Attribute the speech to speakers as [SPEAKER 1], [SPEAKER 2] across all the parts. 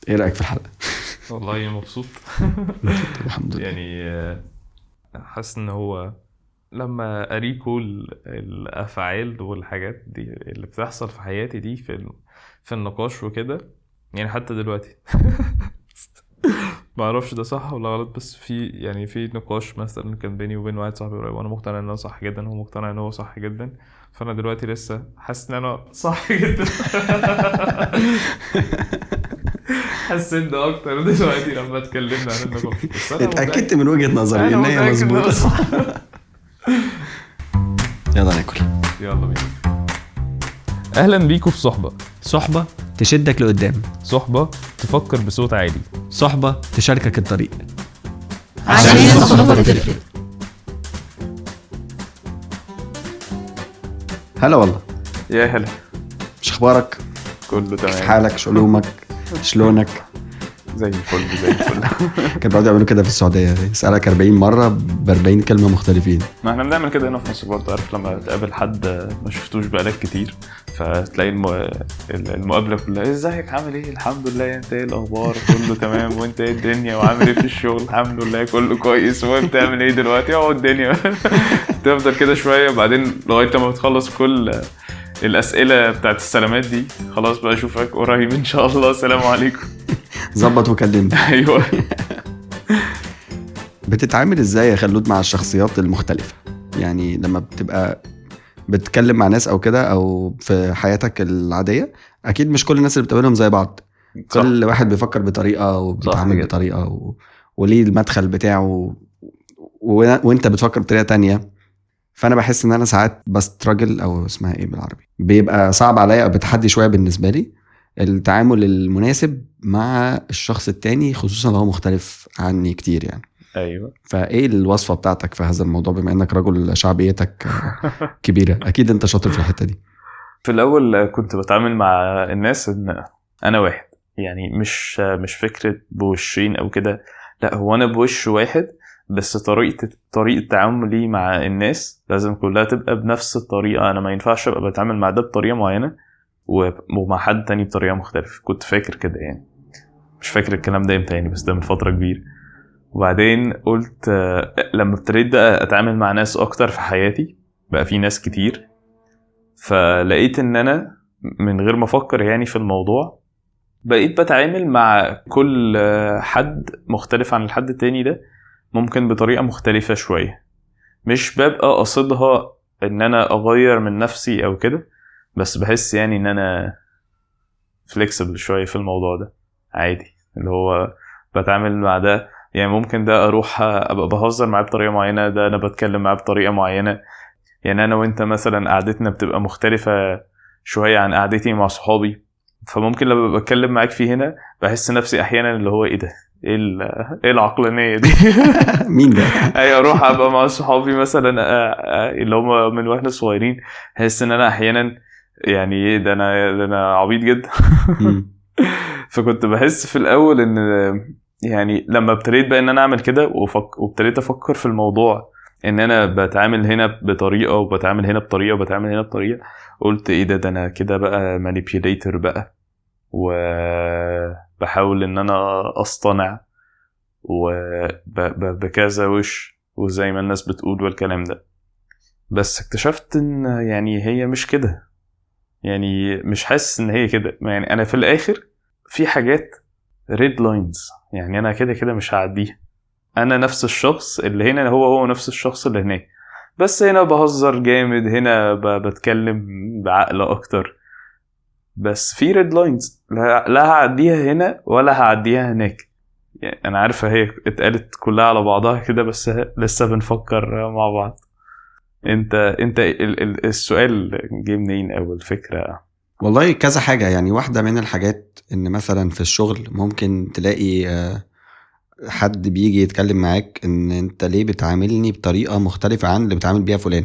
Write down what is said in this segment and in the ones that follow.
[SPEAKER 1] ايه رأيك في الحلقة؟
[SPEAKER 2] والله مبسوط.
[SPEAKER 1] الحمد لله.
[SPEAKER 2] يعني حاسس ان هو لما اريكو الافعال والحاجات دي اللي بتحصل في حياتي دي في النقاش وكده، يعني حتى دلوقتي ما اعرفش ده صح ولا غلط، بس في نقاش مثلا كان بيني وبين واحد صاحبي قريب، وانا مقتنع ان انا صح جدا وهو مقتنع ان هو صح جدا، فانا دلوقتي لسه حاسس ان انا صح جدا. حسيت ده اكتر دلوقتي لما اتكلمنا عن النقاش، بس انا
[SPEAKER 1] اتاكدت من وجهة نظري ان هي مظبوطة. يلا ناكل،
[SPEAKER 2] يلا بينا. اهلا بيكم في صحبه،
[SPEAKER 1] صحبه تشدك لقدام،
[SPEAKER 2] صحبه تفكر بصوت عالي،
[SPEAKER 1] صحبه تشاركك الطريق،
[SPEAKER 3] عشان الصحبة تفرق.
[SPEAKER 1] هلا والله.
[SPEAKER 2] يا هلا،
[SPEAKER 1] مش اخبارك؟
[SPEAKER 2] كله تمام.
[SPEAKER 1] كيف حالك؟ شلومك؟ شلونك؟
[SPEAKER 2] زي الفل زي الفل.
[SPEAKER 1] كان بيقعدوا يعملوا كده في السعودية، يسالك 40 مرة ب 40 كلمة مختلفين.
[SPEAKER 2] ما احنا بنعمل كده هنا في مصر برضه، عارف لما تقابل حد ما شفتوش بقالك كتير فتلاقي المقابلة كلها ازيك عامل ايه، الحمد لله، انت ايه الاخبار، كله تمام، وانت ايه الدنيا، وعامل ايه في الشغل، الحمد لله كله كويس، وانت بتعمل ايه دلوقتي، اهو الدنيا. تفضل كده شوية، بعدين لغاية لما بتخلص كل الاسئلة بتاعت السلامات دي، خلاص بقى اشوفك قريب ان شاء الله، السلام عليكم،
[SPEAKER 1] ظبط وكلمني.
[SPEAKER 2] ايوه.
[SPEAKER 1] بتتعامل ازاي يا خلود مع الشخصيات المختلفة؟ يعني لما بتبقى بتتكلم مع ناس او كده او في حياتك العادية، اكيد مش كل الناس اللي بتقابلهم زي بعض.
[SPEAKER 2] صح.
[SPEAKER 1] كل واحد بيفكر بطريقة وبيتعامل بطريقة وليه المدخل بتاعه وانت بتفكر بطريقة تانية. فانا بحس ان انا ساعات بستراجل، او اسمها ايه بالعربي، بيبقى صعب عليا او بتحدي شوية بالنسبة لي التعامل المناسب مع الشخص التاني، خصوصا لو هو مختلف عني كتير يعني.
[SPEAKER 2] ايوه.
[SPEAKER 1] فايه الوصفة بتاعتك في هذا الموضوع، بما انك رجل شعبيتك كبيرة، اكيد انت شاطر في الحتة دي.
[SPEAKER 2] في الاول كنت بتعامل مع الناس ان انا واحد، يعني مش فكرة بوشين او كده، لا هو انا بوش واحد، بس طريقه تعاملي مع الناس لازم كلها تبقى بنفس الطريقة. انا ما ينفعش ابقى بتعامل مع ده بطريقة معينة ومع حد تاني بطريقة مختلفة. كنت فاكر كده يعني، مش فاكر الكلام ده امتى يعني، بس ده من فترة كبيرة. وبعدين قلت لما ابتديت بقى اتعامل مع ناس اكتر في حياتي، بقى في ناس كتير، فلقيت ان انا من غير ما افكر يعني في الموضوع بقيت بتعامل مع كل حد مختلف عن الحد التاني ده، ممكن بطريقة مختلفة شوية. مش ببقى قصدها ان انا اغير من نفسي او كده، بس بحس يعني ان انا flexible شوية في الموضوع ده، عادي اللي هو بتعامل مع ده، يعني ممكن ده اروح ابقى بهزر معاه بطريقة معينة، ده انا بتكلم معاه بطريقة معينة. يعني انا وانت مثلا قعدتنا بتبقى مختلفة شوية عن قعدتي مع صحابي، فممكن لما بتكلم معاك فيه هنا بحس نفسي احيانا اللي هو ايه ده، ايه العقلانية دي؟
[SPEAKER 1] مين ده؟
[SPEAKER 2] ايوه، اروح ابقى مع صحابي مثلا اللي هم من واحنا صغيرين، احس ان انا احيانا يعني ايه ده، انا عبيط جدا. فكنت بحس في الاول ان يعني لما ابتديت بقى ان انا اعمل كده وابتديت افكر في الموضوع ان انا بتعامل هنا بطريقة وبتعامل هنا بطريقة وبتعامل هنا بطريقة، قلت ايه ده انا كده بقى manipulator بقى، وبحاول ان انا اصطنع وبكذا وش وزي ما الناس بتقول والكلام ده. بس اكتشفت ان يعني هي مش كده، يعني مش حاسس ان هي كده. يعني انا في الاخر في حاجات red lines، يعني انا كده كده مش هعديها. انا نفس الشخص اللي هنا هو نفس الشخص اللي هناك، بس هنا بهزر جامد، هنا بتكلم بعقل اكتر، بس في red lines لا هعديها هنا ولا هعديها هناك. يعني انا عارفه هي اتقالت كلها على بعضها كده، بس لسه بنفكر مع بعض. انت السؤال جه منين او الفكرة؟
[SPEAKER 1] والله كذا حاجة يعني. واحدة من الحاجات ان مثلا في الشغل ممكن تلاقي حد بيجي يتكلم معاك ان انت ليه بتعاملني بطريقة مختلفة عن اللي بتعامل بيها فلان،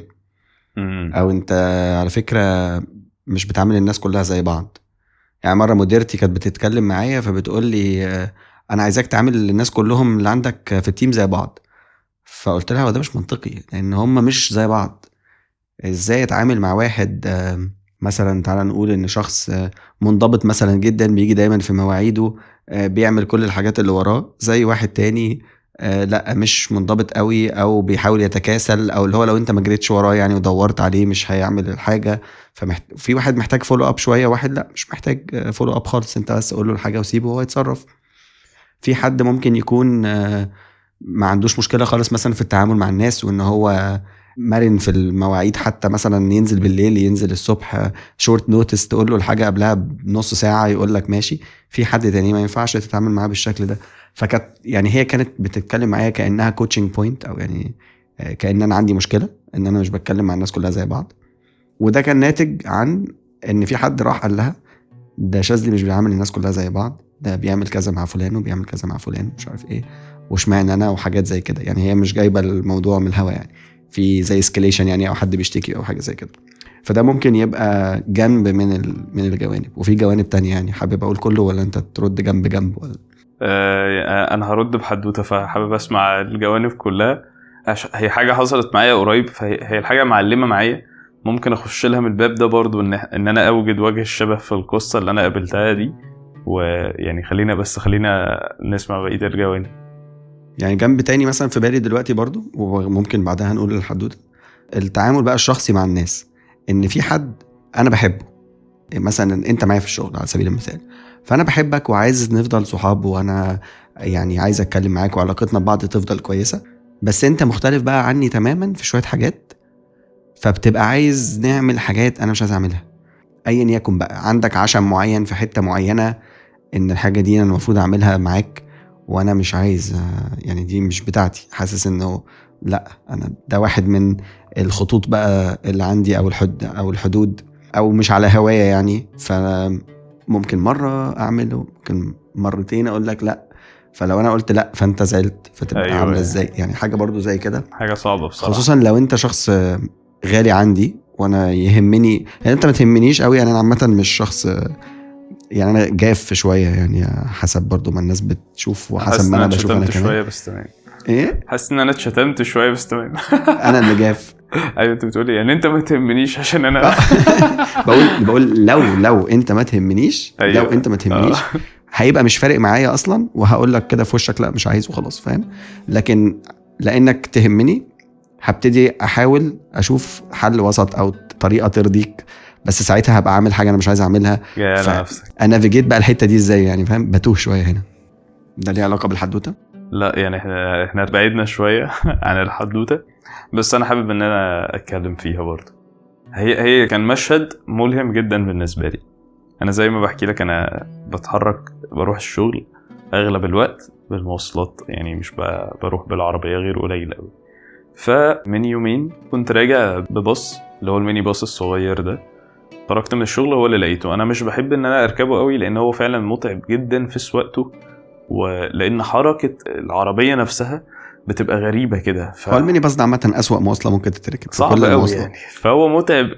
[SPEAKER 1] او انت على فكرة مش بتعامل الناس كلها زي بعض. يعني مرة مديرتي كانت بتتكلم معايا فبتقول لي انا عايزاك تعامل الناس كلهم اللي عندك في ال team زي بعض. فقلت لها وده مش منطقي لان هم مش زي بعض. ازاي اتعامل مع واحد مثلا، تعالى نقول ان شخص منضبط مثلا جدا، بيجي دايما في مواعيده، بيعمل كل الحاجات اللي وراه، زي واحد تاني لا مش منضبط قوي او بيحاول يتكاسل، او اللي هو لو انت ما جريتش وراه يعني ودورت عليه مش هيعمل الحاجة. في واحد محتاج follow up شوية، واحد لا مش محتاج follow up خالص، انت بس قول له الحاجة وسيبه وهو يتصرف. في حد ممكن يكون ما عندوش مشكلة خالص مثلا في التعامل مع الناس، وان هو مرن في المواعيد، حتى مثلا ينزل بالليل ينزل الصبح، short notice تقول له الحاجة قبلها بنص ساعة يقول لك ماشي. في حد تاني ما ينفعش تتعامل معاه بالشكل ده. فكانت يعني هي كانت بتتكلم معايا كأنها coaching point، او يعني كأن انا عندي مشكلة ان انا مش بتكلم مع الناس كلها زي بعض. وده كان ناتج عن ان في حد راح قال لها ده شاذلي مش بيعامل الناس كلها زي بعض، ده بيعمل كذا مع فلان وبيعمل كذا مع فلان مش عارف ايه، واشمعنى انا، وحاجات زي كده. يعني هي مش جايبه الموضوع من الهوا، يعني في زي escalation يعني، او حد بيشتكي او حاجة زي كده. فده ممكن يبقى جنب من الجوانب، وفي جوانب تانية يعني. حابب اقول كله ولا انت ترد جنب جنب ولا؟
[SPEAKER 2] انا هرد بحدوته، فحابب اسمع الجوانب كلها. هي حاجة حصلت معايا قريب، فهي الحاجة معلمه معايا، ممكن اخش لها من الباب ده برضو، ان انا اوجد وجه الشبه في القصة اللي انا قابلتها دي. ويعني خلينا نسمع بقية الجوانب.
[SPEAKER 1] يعني جنب تاني مثلا في بالي دلوقتي برضو، وممكن بعدها نقول الحدوتة، التعامل بقى الشخصي مع الناس. ان في حد انا بحبه، مثلا انت معايا في الشغل على سبيل المثال، فانا بحبك وعايز نفضل صحاب، وانا يعني عايز اتكلم معاك وعلاقتنا ببعض تفضل كويسة، بس انت مختلف بقى عني تماما في شوية حاجات، فبتبقى عايز نعمل حاجات انا مش عايز اعملها، ايا يكن بقى. عندك عشم معين في حتة معينة ان الحاجة دي انا المفروض اعملها معاك، وانا مش عايز، يعني دي مش بتاعتي، حاسس انه لا انا ده واحد من الخطوط بقى اللي عندي، او الحد او الحدود، او مش على هواية يعني. فممكن مرة اعمله، ممكن مرتين اقول لك لا، فلو انا قلت لا فانت زعلت، فتبقى أيوة، عامله ازاي يعني. حاجة برضو زي كده،
[SPEAKER 2] حاجة صعبة بصراحة،
[SPEAKER 1] خصوصا لو انت شخص غالي عندي وانا يهمني. يعني انت ما تهمنيش قوي يعني، انا عامة مش شخص يعني، انا جاف شوية يعني، حسب برضو ما الناس بتشوف وحسب ما انا بشوف. انا كمان
[SPEAKER 2] شوية بس تمام.
[SPEAKER 1] ايه،
[SPEAKER 2] حاسس ان انا اتشتمت شوية بس تمام.
[SPEAKER 1] انا اللي جاف.
[SPEAKER 2] ايوه انت بتقولي يعني انت ما تهمنيش عشان انا
[SPEAKER 1] بقول لو انت ما تهمنيش. أيوة. لو انت ما تهمنيش هيبقى مش فارق معايا اصلا، وهقول لك كده في وشك لا مش عايز وخلاص، فاهم؟ لكن لانك تهمني هبتدي احاول اشوف حل وسط او طريقه ترضيك، بس ساعتها هبقى عامل حاجة انا مش عايز اعملها. انا navigate بقى الحتة دي ازاي يعني، فاهم؟ بتوه شوية هنا. ده ليه علاقة بالحدوته؟
[SPEAKER 2] لا يعني احنا بعيدنا شوية عن الحدوتة، بس انا حابب ان انا اتكلم فيها برضه. هي كان مشهد ملهم جدا بالنسبة لي. انا زي ما بحكي لك، انا بتحرك بروح الشغل اغلب الوقت بالمواصلات، يعني مش بروح بالعربية غير قليل قوي. فمن يومين كنت راجع بباص، اللي هو الميني باص الصغير ده، خرجت من الشغل هو اللي لقيته. انا مش بحب ان انا اركبه قوي لان هو فعلا متعب جدا في سواقته، ولان حركة العربية نفسها بتبقى غريبة كده.
[SPEAKER 1] هو الميني باص ده عامة اسوأ مواصلة ممكن تتركب،
[SPEAKER 2] صعب قوي يعني، فهو متعب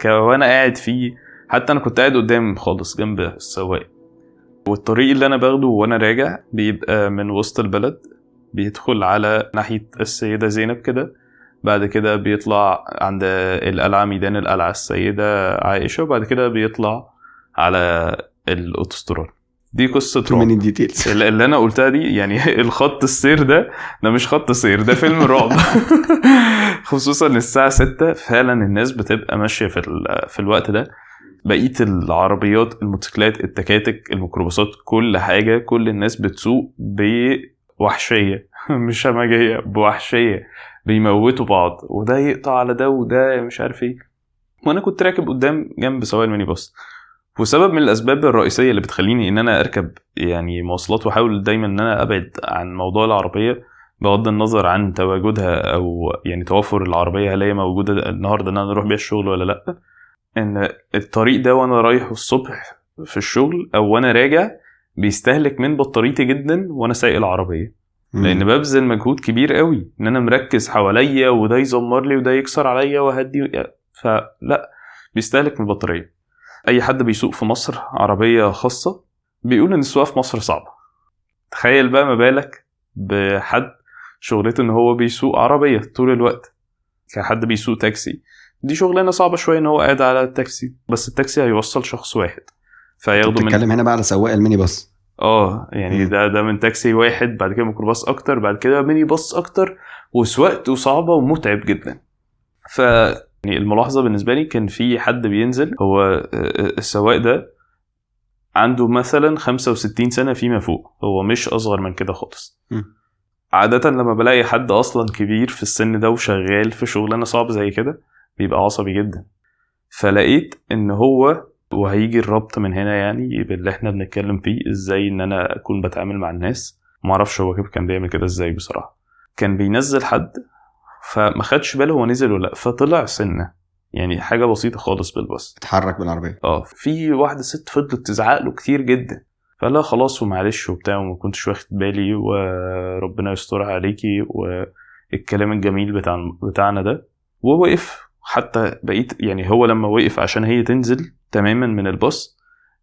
[SPEAKER 2] وانا قاعد فيه. حتى انا كنت قاعد قدام خالص جنب السواق، والطريق اللي انا باخده وانا راجع بيبقى من وسط البلد، بيدخل على ناحية السيدة زينب كده، بعد كده بيطلع عند القلعة، ميدان القلعة السيدة عائشة، وبعد كده بيطلع على الأوتوستراد. دي قصة رعب اللي أنا قلتها دي يعني. الخط السير ده مش خط سير، ده فيلم رعب. خصوصا الساعة 6 فعلا الناس بتبقى ماشية في الوقت ده. بقية العربيات، الموتوسيكلات، التكاتك، الميكروباصات، كل حاجة، كل الناس بتسوق بوحشية مش همجية، بوحشية، بيموتوا بعض، وده يقطع على ده وده مش عارف ايه. وانا كنت راكب قدام جنب سواق الميني باص. وسبب من الاسباب الرئيسية اللي بتخليني ان انا اركب يعني مواصلات، واحاول دايما ان انا ابعد عن موضوع العربية بغض النظر عن تواجدها او يعني توفر العربية، هل هي موجودة النهارده ان انا اروح بيها الشغل ولا لا، ان الطريق ده وانا رايح الصبح في الشغل او وانا راجع بيستهلك من بطاريتي جدا وانا سايق العربية، لان ببذل مجهود كبير قوي ان انا مركز حواليا، وده يزمر لي وده يكسر عليا وهدي، فلا بيستهلك من البطارية. اي حد بيسوق في مصر عربية خاصة بيقول ان السواقة في مصر صعبة. تخيل بقى ما بالك بحد شغلته ان هو بيسوق عربية طول الوقت، كحد بيسوق تاكسي، دي شغلانة صعبة شوية ان هو قاعد على التاكسي، بس التاكسي هيوصل شخص واحد فياخده.
[SPEAKER 1] بتتكلم هنا بقى على سواق الميني باص؟
[SPEAKER 2] يعني ده من تاكسي واحد، بعد كده ميكروباص اكتر، بعد كده ميني باص اكتر، وسواقته صعبة ومتعب جدا. ف يعني الملاحظة بالنسبة لي كان في حد بينزل، هو السواق ده عنده مثلا 65 سنة فيما فوق، هو مش اصغر من كده خالص. عادة لما بلاقي حد اصلا كبير في السن ده وشغال في شغلانة صعبة زي كده بيبقى عصبي جدا. فلقيت ان هو، وهيجي الربط من هنا يعني باللي احنا بنتكلم فيه، ازاي ان انا اكون بتعامل مع الناس. ما اعرفش هو كان بيعمل كده ازاي بصراحة. كان بينزل حد فما خدش باله هو نزل ولا لا، فطلع سنة يعني حاجة بسيطة خالص بالباص،
[SPEAKER 1] اتحرك بالعربية.
[SPEAKER 2] في واحدة ست فضلت تزعق له كتير جدا، فلا خلاص ومعلش وبتاع وما كنتش واخد بالي وربنا يسترها عليكي والكلام الجميل بتاعنا ده. ووقف حتى بقيت يعني هو لما وقف عشان هي تنزل تماما من الباص،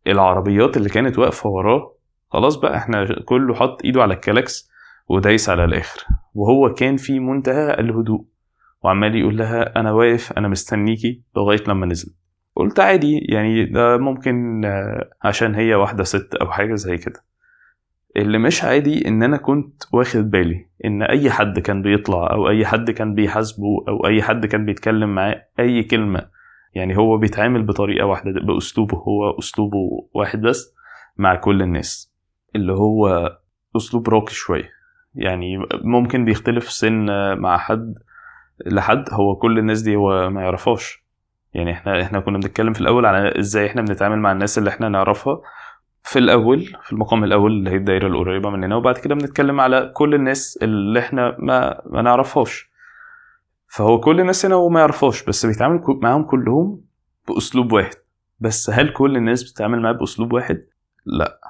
[SPEAKER 2] العربيات اللي كانت واقفة وراه خلاص بقى احنا كله حط ايده على الكلاكس ودايس على الاخر، وهو كان في منتهى الهدوء وعمال يقول لها انا واقف انا مستنيكي لغاية لما نزل. قلت عادي يعني ده ممكن عشان هي واحدة ست او حاجة زي كده. اللي مش عادي ان انا كنت واخد بالي ان اي حد كان بيطلع او اي حد كان بيحاسبه او اي حد كان بيتكلم معاه اي كلمة، يعني هو بيتعامل بطريقة واحدة باسلوبه، هو اسلوبه واحد بس مع كل الناس، اللي هو اسلوب راقي شوية. يعني ممكن بيختلف سن مع حد لحد، هو كل الناس دي هو ما يعرفهاش. يعني احنا كنا بنتكلم في الاول على ازاي احنا بنتعامل مع الناس اللي احنا نعرفها في الاول، في المقام الاول اللي هي الدايرة القريبة مننا، وبعد كده بنتكلم على كل الناس اللي احنا ما نعرفهاش. فهو كل الناس هنا هو ما يعرفهاش، بس بيتعامل معاهم كلهم باسلوب واحد. بس هل كل الناس بتتعامل معاه باسلوب واحد؟ لا،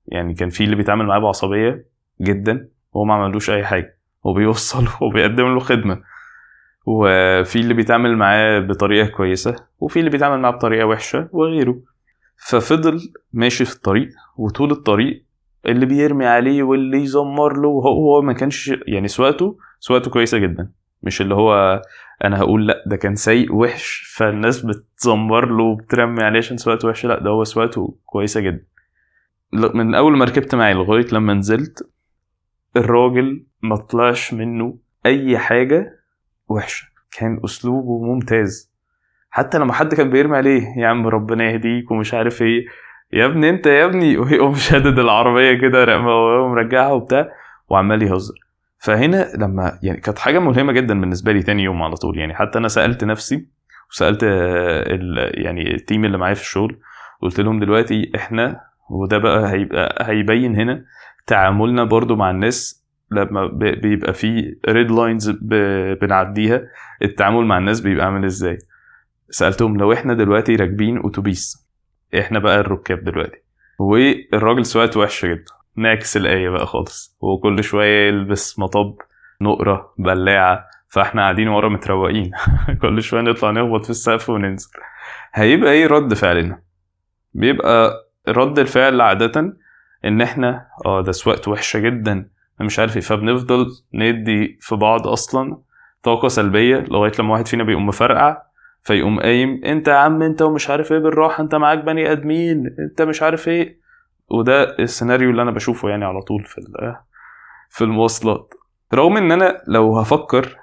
[SPEAKER 2] يعني كان في اللي بيتعامل معاه بعصبيه جدا وهو ما عملوش اي حاجة، هو بيوصله وبيقدم له خدمة، وفي اللي بيتعامل معاه بطريقة كويسة، وفي اللي بيتعامل معاه بطريقة وحشة وغيره. ففضل ماشي في الطريق، وطول الطريق اللي بيرمي عليه واللي يزمر له، وهو ما كانش يعني سواقته كويسة جدا، مش اللي هو انا هقول لا ده كان سايق وحش فالناس بتزمر له وبترمي عليه عشان سواقته وحشة، لا ده هو سواقته كويسة جدا. من اول ما ركبت معي لغاية لما نزلت، الراجل ما طلعش منه اي حاجة وحشة، كان اسلوبه ممتاز. حتى لما حد كان بيرمي عليه يا عم ربنا يهديك ومش عارف ايه، يا ابني انت يا ابني، ويقوم شادد العربية كده ومرجعها وبتاع وعمال يهزر. فهنا لما يعني كانت حاجة ملهمة جدا بالنسبة لي تاني يوم على طول. يعني حتى انا سالت نفسي وسالت يعني ال team اللي معايا في الشغل، قلت لهم دلوقتي احنا، وده بقى هيبقى هيبين هنا تعاملنا برضو مع الناس لما بيبقى في red lines بنعديها، التعامل مع الناس بيبقى عامل ازاي. سألتهم لو احنا دلوقتي راكبين اتوبيس، احنا بقى الركاب دلوقتي، والراجل سواقته وحشة جدا، نعكس الآية بقى خالص، وكل شوية يلبس مطب نقرة بلاعة، فاحنا قاعدين ورا متروقين كل شوية نطلع نخبط في السقف وننزل. هيبقى ايه رد فعلنا؟ بيبقى رد الفعل عادة ان احنا ده سواقته وحشة جدا انا مش عارف ايه، فبنفضل ندي في بعض اصلا طاقة سلبية لغاية لما واحد فينا بيقوم مفرقع، فيقوم قايم انت يا عم انت ومش عارف ايه، بالراحة انت معاك بني ادمين انت مش عارف ايه. وده السيناريو اللي انا بشوفه يعني على طول في المواصلات. رغم ان انا لو هفكر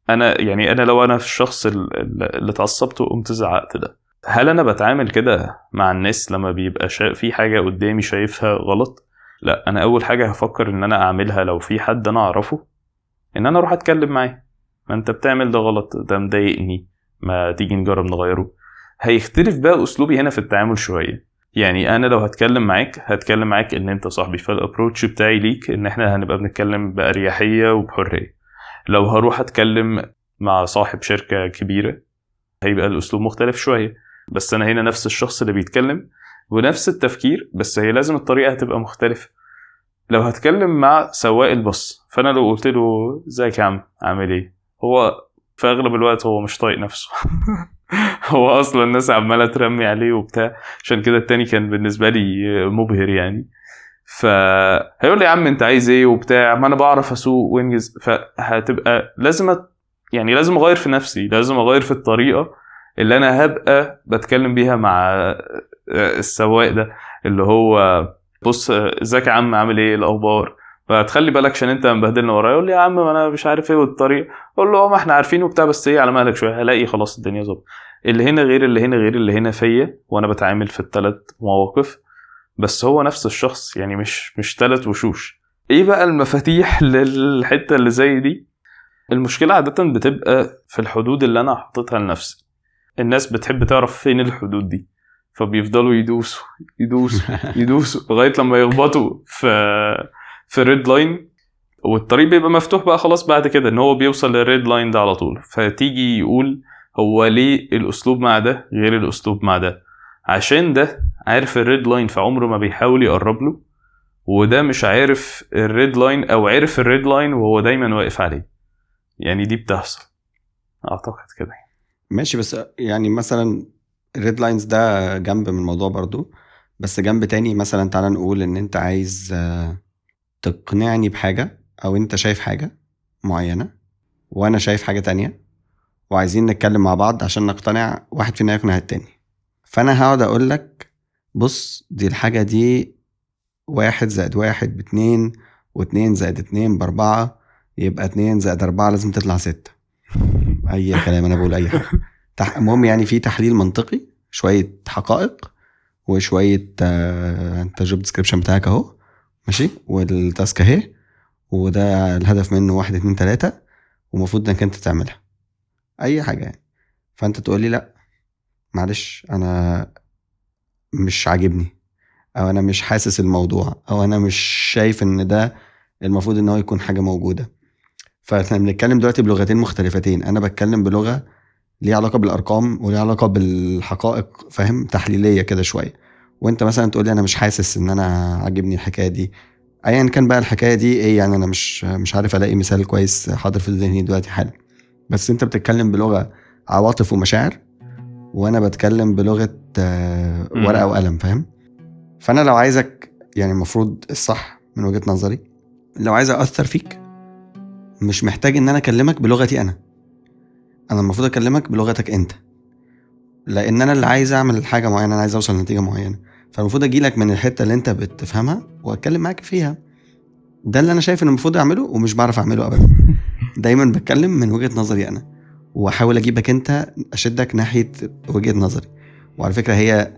[SPEAKER 2] انا يعني انا لو انا في الشخص اللي اتعصبت وقمت زعقت ده، هل انا بتعامل كده مع الناس لما بيبقى في حاجة قدامي شايفها غلط؟ لا، انا اول حاجة هفكر ان انا اعملها لو في حد انا اعرفه ان انا اروح اتكلم معاه، ما انت بتعمل ده غلط، ده مضايقني، ما تيجي نجرب نغيره. هيختلف بقى اسلوبي هنا في التعامل شوية. يعني انا لو هتكلم معاك هتكلم معاك ان انت صاحبي، فال approach بتاعي ليك ان احنا هنبقى بنتكلم باريحية وبحريه. لو هروح اتكلم مع صاحب شركة كبيرة هيبقى الاسلوب مختلف شوية، بس انا هنا نفس الشخص اللي بيتكلم ونفس التفكير، بس هي لازم الطريقة هتبقى مختلفة. لو هتكلم مع سواق الباص، فانا لو قلت له ازيك يا عم عامل ايه، هو في اغلب الوقت هو مش طايق نفسه هو اصلا الناس عماله ترمي عليه وبتاع، عشان كده التاني كان بالنسبة لي مبهر يعني. فهيقول لي يا عم انت عايز ايه وبتاع، ما انا بعرف اسوق وانجز. فهتبقى لازم يعني لازم اغير في نفسي، لازم اغير في الطريقة اللي انا هبقى بتكلم بيها مع السواق ده اللي هو بص ازيك يا عم، عامل ايه، الاخبار، فتخلي بالك عشان انت مبهدلنا ورايا. يقول لي يا عم ما انا مش عارف ايه والطريق، اقول له ما احنا عارفين وبتاع، بس ايه على مهلك شوية، هلاقي خلاص الدنيا ظبط. اللي هنا غير اللي هنا غير اللي هنا فيا، وانا بتعامل في الثلاث مواقف، بس هو نفس الشخص يعني، مش ثلاث وشوش. ايه بقى المفاتيح للحتة اللي زي دي؟ المشكلة عادة بتبقى في الحدود اللي انا حاططها لنفسي. الناس بتحب تعرف فين الحدود دي، فبيفضلوا يدوسوا يدوسوا يدوسوا لغاية لما يخبطوا في red line، والطريق بيبقى مفتوح بقى خلاص بعد كده، ان هو بيوصل لل red line ده على طول. فتيجي يقول هو ليه الاسلوب مع ده غير الاسلوب مع ده؟ عشان ده عارف ال red line فعمره ما بيحاول يقرب له، وده مش عارف ال red line او عارف ال red line وهو دايما واقف عليه. يعني دي بتحصل اعتقد كده.
[SPEAKER 1] ماشي، بس يعني مثلا ال red lines ده جنب من الموضوع برضو، بس جنب تاني مثلا تعالى نقول ان انت عايز تقنعني بحاجة، او انت شايف حاجة معينة وانا شايف حاجة تانية، وعايزين نتكلم مع بعض عشان نقتنع، واحد فينا يقنع التاني. فانا هقعد اقول لك بص دي الحاجة دي 1 + 1 ب2، و2 + 2 ب4، يبقى 2 + 4 لازم تطلع 6. اي كلام، انا بقول اي حاجة. المهم يعني في تحليل منطقي، شوية حقائق وشوية انت job description بتاعك اهو ماشي، وال task اهي، وده الهدف منه 1 2 3، ومفروض انك انت تعملها، اي حاجة يعني. فانت تقول لي لا معلش انا مش عاجبني، او انا مش حاسس الموضوع، او انا مش شايف ان ده المفروض ان هو يكون حاجة موجودة. فاحنا بنتكلم دلوقتي بلغتين مختلفتين، انا بتكلم بلغه ليها علاقة بالارقام وليها علاقة بالحقائق، فاهم، تحليلية كده شوية، وانت مثلا تقول لي انا مش حاسس ان انا عاجبني الحكاية دي، ايا كان بقى الحكاية دي ايه يعني. انا مش عارف الاقي مثال كويس حاضر في ذهني دلوقتي حالا، بس انت بتتكلم بلغه عواطف ومشاعر، وانا بتكلم بلغه ورقة وقلم، فاهم. فانا لو عايزك يعني المفروض الصح من وجهه نظري، لو عايز اثر فيك مش محتاج ان انا اكلمك بلغتي انا المفروض اكلمك بلغتك انت، لان انا اللي عايز اعمل حاجة معينة، انا عايز اوصل لنتيجة معينة، فالمفروض اجيلك من الحتة اللي انت بتفهمها واتكلم معاك فيها. ده اللي انا شايف ان المفروض اعمله ومش بعرف اعمله ابدا. دايما بتكلم من وجهه نظري انا، واحاول اجيبك انت، اشدك ناحية وجهه نظري. وعلى فكرة هي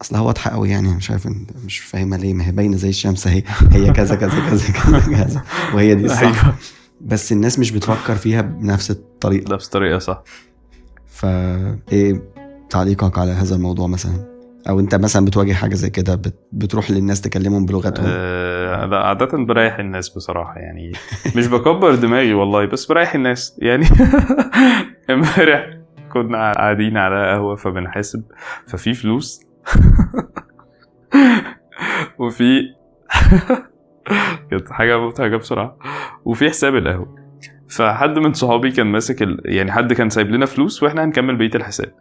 [SPEAKER 1] اصلها واضحة قوي يعني، مش عارف انت مش فاهمها ليه، ما هي باينة زي الشمس اهي، هي كذا كذا كذا كذا كذا، وهي دي الصح. بس الناس مش بتفكر فيها بنفس الطريقة،
[SPEAKER 2] نفس الطريقة صح.
[SPEAKER 1] فايه تعليقك على هذا الموضوع مثلا؟ او انت مثلا بتواجه حاجة زي كده، بتروح للناس تكلمهم بلغتهم؟
[SPEAKER 2] لا عادة بريح الناس بصراحة يعني، مش بكبر دماغي والله، بس بريح الناس يعني. امبارح كنا قاعدين على قهوة فبنحاسب، ففي فلوس وفي كانت حاجة مضحكة بسرعة، وفي حساب القهوة. فحد من صحابي كان ماسك يعني حد كان سايب لنا فلوس واحنا هنكمل بقية الحساب،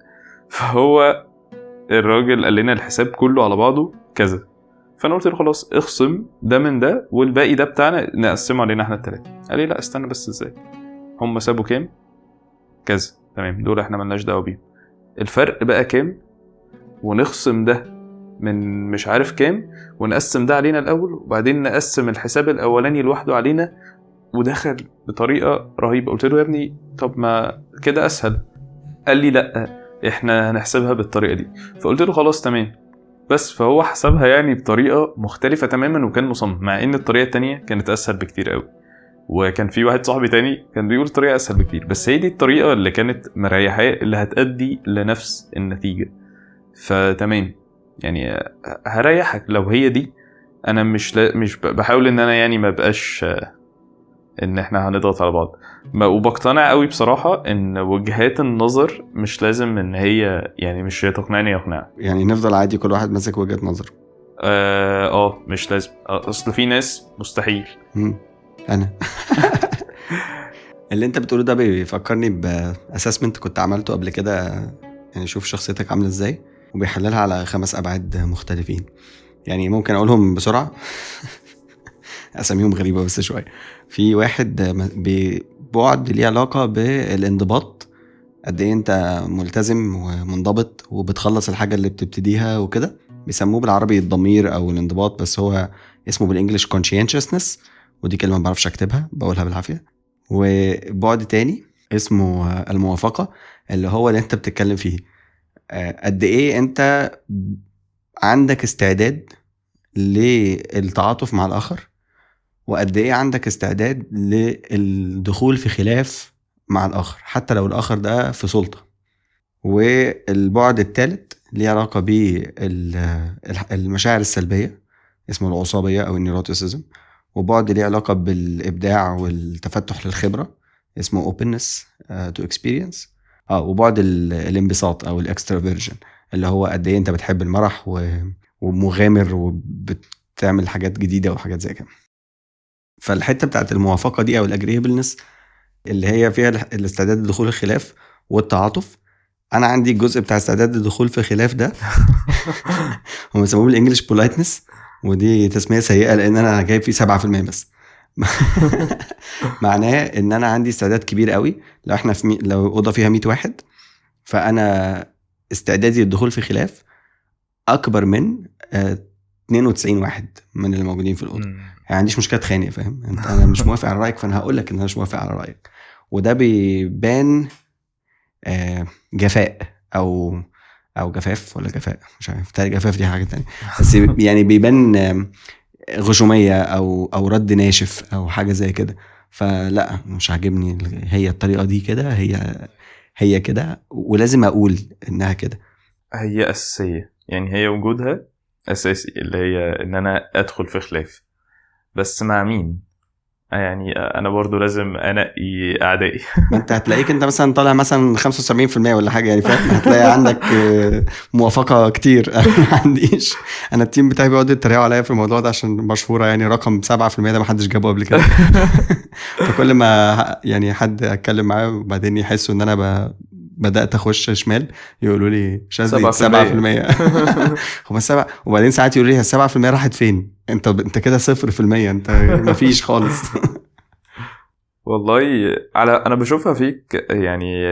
[SPEAKER 2] فهو الراجل قال لنا الحساب كله على بعضه كذا، فانا قلت له خلاص اخصم ده من ده والباقي ده بتاعنا نقسمه علينا احنا الثلاثة. قال لي لا استنى بس، ازاي هم سابوا كام؟ كذا، تمام، دول احنا ملناش دعوه بيهم، الفرق بقى كام، ونخصم ده من مش عارف كام، ونقسم ده علينا الاول، وبعدين نقسم الحساب الاولاني لوحده علينا. ودخل بطريقة رهيبة. قلت له يا ابني طب ما كده اسهل. قال لي لا احنا هنحسبها بالطريقة دي. فقلت له خلاص تمام. بس فهو حسبها يعني بطريقة مختلفة تماما، وكان مصمم، مع ان الطريقة التانية كانت اسهل بكتير قوي. وكان في واحد صاحبي تاني كان بيقول طريقه اسهل بكتير، بس هي دي الطريقة اللي كانت مريحه، اللي هتأدي لنفس النتيجة. فتمام يعني هريحك لو هي دي. انا مش بحاول ان انا يعني ما بقاش ان احنا هنضغط على بعض، وبقتنع قوي بصراحة ان وجهات النظر مش لازم ان هي يعني مش تقنعني يقنع،
[SPEAKER 1] يعني نفضل عادي كل واحد ماسك وجهة نظر.
[SPEAKER 2] مش لازم، اصل في ناس مستحيل.
[SPEAKER 1] انا اللي انت بتقوله ده بيفكرني ب assessment كنت عملته قبل كده، يعني شوف شخصيتك عامله ازاي، وبيحللها على 5 ابعاد مختلفين. يعني ممكن اقولهم بسرعة اساميهم غريبة بس شوية. في واحد ببعد ليه علاقة بالانضباط، قد ايه انت ملتزم ومنضبط وبتخلص الحاجة اللي بتبتديها وكده. بيسموه بالعربي الضمير او الانضباط، بس هو اسمه بال English conscientiousness، ودي كلمة ما بعرفش اكتبها، بقولها بالعافية. وبعد تاني اسمه الموافقة، اللي هو اللي انت بتتكلم فيه، قد ايه انت عندك استعداد للتعاطف مع الاخر، وقد ايه عندك استعداد للدخول في خلاف مع الاخر حتى لو الاخر ده في سلطة. والبعد الثالث ليه علاقة بالمشاعر السلبية، اسمه العصابيه او ال neuroticism. وبعد ليه علاقة بالابداع والتفتح للخبره، اسمه openness to experience. وبعد الانبساط او ال extraversion، اللي هو قد ايه انت بتحب المرح ومغامر وبتعمل حاجات جديدة وحاجات زي كده. فالحته بتاعت الموافقة دي او ال agreeableness اللي هي فيها الاستعداد لدخول الخلاف والتعاطف، انا عندي الجزء بتاع استعداد للدخول في خلاف ده هم بيسموه بال English politeness، ودي تسميه سيئه لان انا جايب فيه 7% بس. معناه ان انا عندي استعداد كبير قوي، لو احنا في لو اوضة فيها 100 واحد، فانا استعدادي للدخول في خلاف اكبر من 92 واحد من اللي موجودين في الاوضة. يعني عنديش مشكلة اتخانق، فاهم انت؟ انا مش موافق على رايك، فانا هقول لك ان انا مش موافق على رايك، وده بيبان جفاء او جفاف ولا جفاء، مش عارف، تاني جفاف دي حاجة تانية، بس يعني بيبان غشوميه او رد ناشف او حاجة زي كده. فلا، مش عاجبني هي الطريقة دي كده، هي كده، ولازم اقول انها كده.
[SPEAKER 2] هي اساسية، يعني هي وجودها اساسي، اللي هي ان انا ادخل في خلاف، بس مع مين؟ يعني انا برضو لازم انقي اعدائي.
[SPEAKER 1] ما انت هتلاقيك انت مثلا طالع مثلا 75% ولا حاجة، يعني فاهم، هتلاقي عندك موافقة كتير. انا ما عنديش، انا ال team بتاعي بيقعدوا يتريقوا عليا في الموضوع ده عشان مشهورة، يعني رقم 7% ده ما حدش جابه قبل كده. فكل ما يعني حد اتكلم معاه وبعدين يحسوا ان انا بدات اخش شمال، يقولوا لي شاذلي 7%. هو 7، وبعدين ساعات يقولوا لي 7% راحت فين؟ انت كده 0%، انت مفيش خالص.
[SPEAKER 2] والله على انا بشوفها فيك، يعني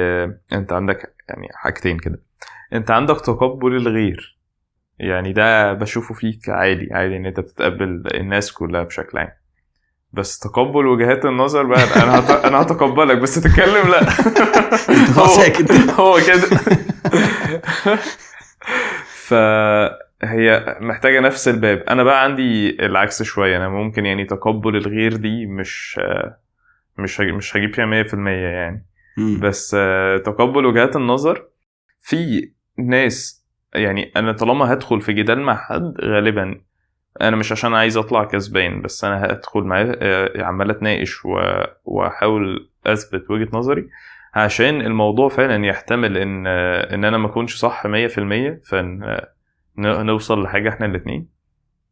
[SPEAKER 2] انت عندك يعني حاجتين كده، انت عندك تقبل الغير، يعني ده بشوفه فيك عالي عالي، ان انت بتتقبل الناس كلها بشكل عام، بس تقبل وجهات النظر بقى انا هتقبلك بس تتكلم لا. هو كده. فهي محتاجة نفس الباب. انا بقى عندي العكس شوية، انا ممكن يعني تقبل الغير دي مش هجيب فيها 100% يعني، بس تقبل وجهات النظر في ناس، يعني انا طالما هدخل في جدال مع حد غالبا انا مش عشان عايز اطلع كسبان، بس انا هدخل معاه عمال اتناقش واحاول اثبت وجهة نظري، عشان الموضوع فعلا يحتمل ان انا ما اكونش صح 100%، فنوصل لحاجة احنا الاتنين،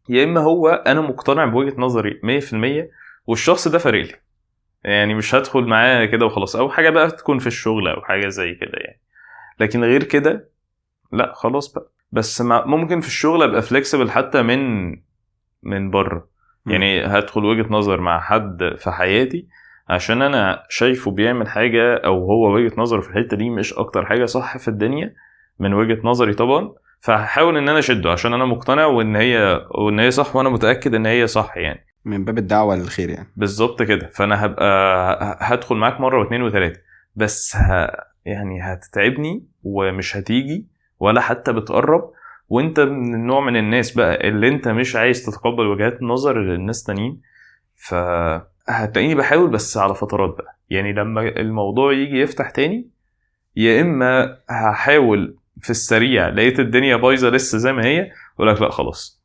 [SPEAKER 2] يا اما هو انا مقتنع بوجهة نظري 100% والشخص ده فارق لي، يعني مش هدخل معاه كده وخلاص، او حاجة بقى تكون في الشغل او حاجة زي كده يعني. لكن غير كده لا خلاص بقى. بس ممكن في الشغل ابقى flexible حتى من بره، يعني هدخل وجهة نظر مع حد في حياتي عشان انا شايفه بيعمل حاجة، او هو وجهة نظره في الحتة دي مش اكتر حاجة صح في الدنيا من وجهة نظري طبعا، فهحاول ان انا اشده عشان انا مقتنع وان هي صح، وانا متأكد ان هي صح، يعني
[SPEAKER 1] من باب الدعوة للخير يعني.
[SPEAKER 2] بالظبط كده. فانا هبقى هدخل معاك مرة واثنين وثلاثة، بس يعني هتتعبني ومش هتيجي ولا حتى بتقرب، وانت من النوع من الناس بقى اللي انت مش عايز تتقبل وجهات النظر للناس تانيين، فهتلاقيني بحاول بس على فترات بقى، يعني لما الموضوع يجي يفتح تاني، يا اما هحاول في السريع لقيت الدنيا بايظة لسه زي ما هي، اقول لك لا خلاص،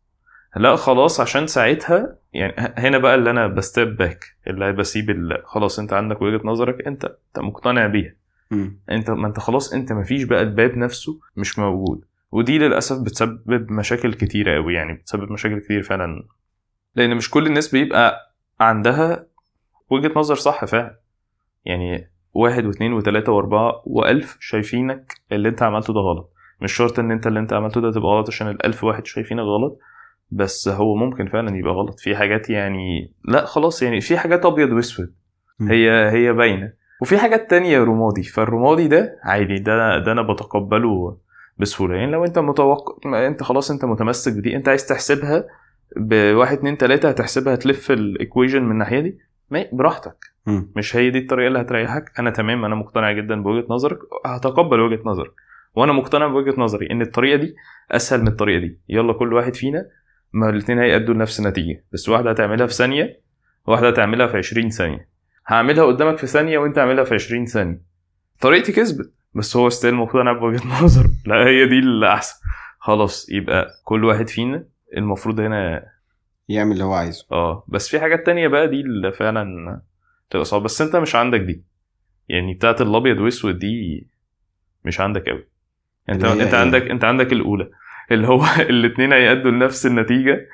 [SPEAKER 2] لا خلاص، عشان ساعتها يعني هنا بقى اللي انا ب step back، اللي بسيب خلاص انت عندك وجهة نظرك، انت مقتنع بيها، انت ما انت خلاص، انت ما فيش بقى الباب نفسه مش موجود. ودي للاسف بتسبب مشاكل كتيرة قوي، يعني بتسبب مشاكل كتير فعلا، لان مش كل الناس بيبقى عندها وجهة نظر صح فعلا. يعني 1 و2 و3 و4 و1000 شايفينك اللي انت عملته ده غلط، مش شرط ان انت اللي انت عملته ده تبقى غلط عشان 1000 واحد شايفينك غلط، بس هو ممكن فعلا يبقى غلط في حاجات، يعني لا خلاص، يعني في حاجات ابيض واسود هي باينة، وفي حاجات تانية رمادي. فالرمادي ده عادي، ده انا بتقبله بسهولة. يعني لو انت متوقع، انت خلاص انت متمسك بدي، انت عايز تحسبها ب1 2 3، هتحسبها تلف ال equation من الناحية دي، براحتك. مش هي دي الطريقة اللي هتريحك. انا تمام، انا مقتنع جدا بوجهه نظرك، هتقبل وجهه نظرك، وانا مقتنع بوجهه نظري ان الطريقة دي اسهل من الطريقة دي. يلا كل واحد فينا، ما الاثنين هيأدوا لنفس النتيجة، بس واحدة هتعملها في ثانية واحدة هتعملها في 20 ثانية. هعملها قدامك في ثانية وانت اعملها في 20 ثانية. طريقتي كسبت، بس هو still مقتنع بوجهه نظر، لا هي دي اللي احسن. خلاص يبقى كل واحد فينا المفروض هنا
[SPEAKER 1] يعمل اللي هو عايزه.
[SPEAKER 2] بس في حاجات تانية بقى دي اللي فعلا تبقى صعبة، بس انت مش عندك دي، يعني بتاعه الابيض واسود دي مش عندك قوي. انت انت عندك الاولى اللي هو الاثنين هيأدوا لنفس النتيجة.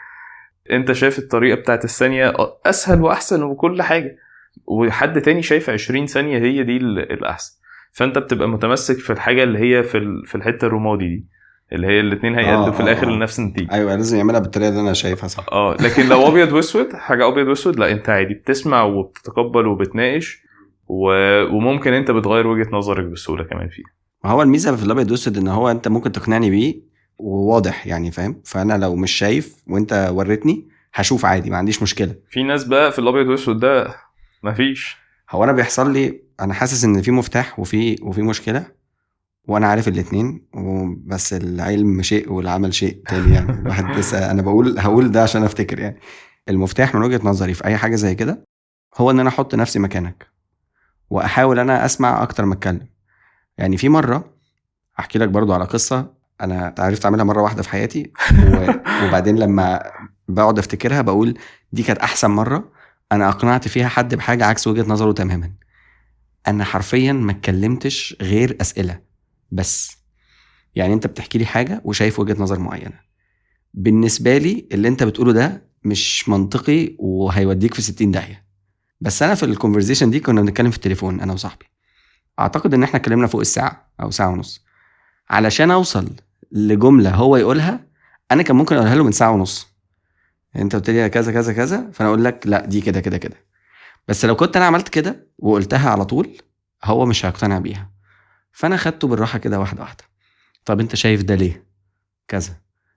[SPEAKER 2] انت شايف الطريقة بتاعه الثانية اسهل واحسن وكل حاجة، وحد تاني شايف 20 ثانية هي دي الاحسن. فانت بتبقى متمسك في الحاجة اللي هي في الحتة الرمادي دي، اللي هي الاثنين هيأدوا في الاخر لنفس النتيجة.
[SPEAKER 1] ايوه لازم يعملها بالطريقة اللي انا شايفها صح.
[SPEAKER 2] لكن لو ابيض واسود، حاجة ابيض واسود، لا انت عادي بتسمع وبتتقبل وبتناقش، وممكن انت بتغير وجهه نظرك بسهولة كمان فيها.
[SPEAKER 1] ما هو الميزة في الابيض واسود ان هو انت ممكن تقنعني بيه وواضح يعني، فاهم؟ فانا لو مش شايف وانت وريتني هشوف عادي، ما عنديش مشكلة.
[SPEAKER 2] في ناس بقى في الابيض واسود ده مفيش.
[SPEAKER 1] هو انا بيحصل لي، انا حاسس ان في مفتاح وفي مشكلة، وانا عارف الاثنين، بس العلم شيء والعمل شيء تاني يعني. الواحد لسه انا هقول ده عشان افتكر يعني. المفتاح من وجهة نظري في اي حاجة زي كده هو ان انا احط نفسي مكانك واحاول انا اسمع اكتر ما اتكلم. يعني في مرة احكي لك برضو على قصة انا عرفت اعملها مرة واحدة في حياتي، وبعدين لما بقعد افتكرها بقول دي كانت احسن مرة انا اقنعت فيها حد بحاجة عكس وجهة نظره تماما. انا حرفيا ما اتكلمتش غير اسئلة بس. يعني انت بتحكي لي حاجة وشايف وجهة نظر معينة، بالنسبة لي اللي انت بتقوله ده مش منطقي وهيوديك في 60 داهية. بس انا في ال conversation دي كنا بنتكلم في التليفون انا وصاحبي، اعتقد ان احنا اتكلمنا فوق الساعة او ساعة ونص علشان اوصل لجملة هو يقولها انا كان ممكن اقولها له من ساعة ونص. انت قلت لي كذا كذا كذا، فانا اقول لك لا دي كده كده كده. بس لو كنت انا عملت كده وقلتها على طول هو مش هيقتنع بيها. فانا خدته بالراحة كده واحدة واحدة. طب انت شايف ده ليه كذا؟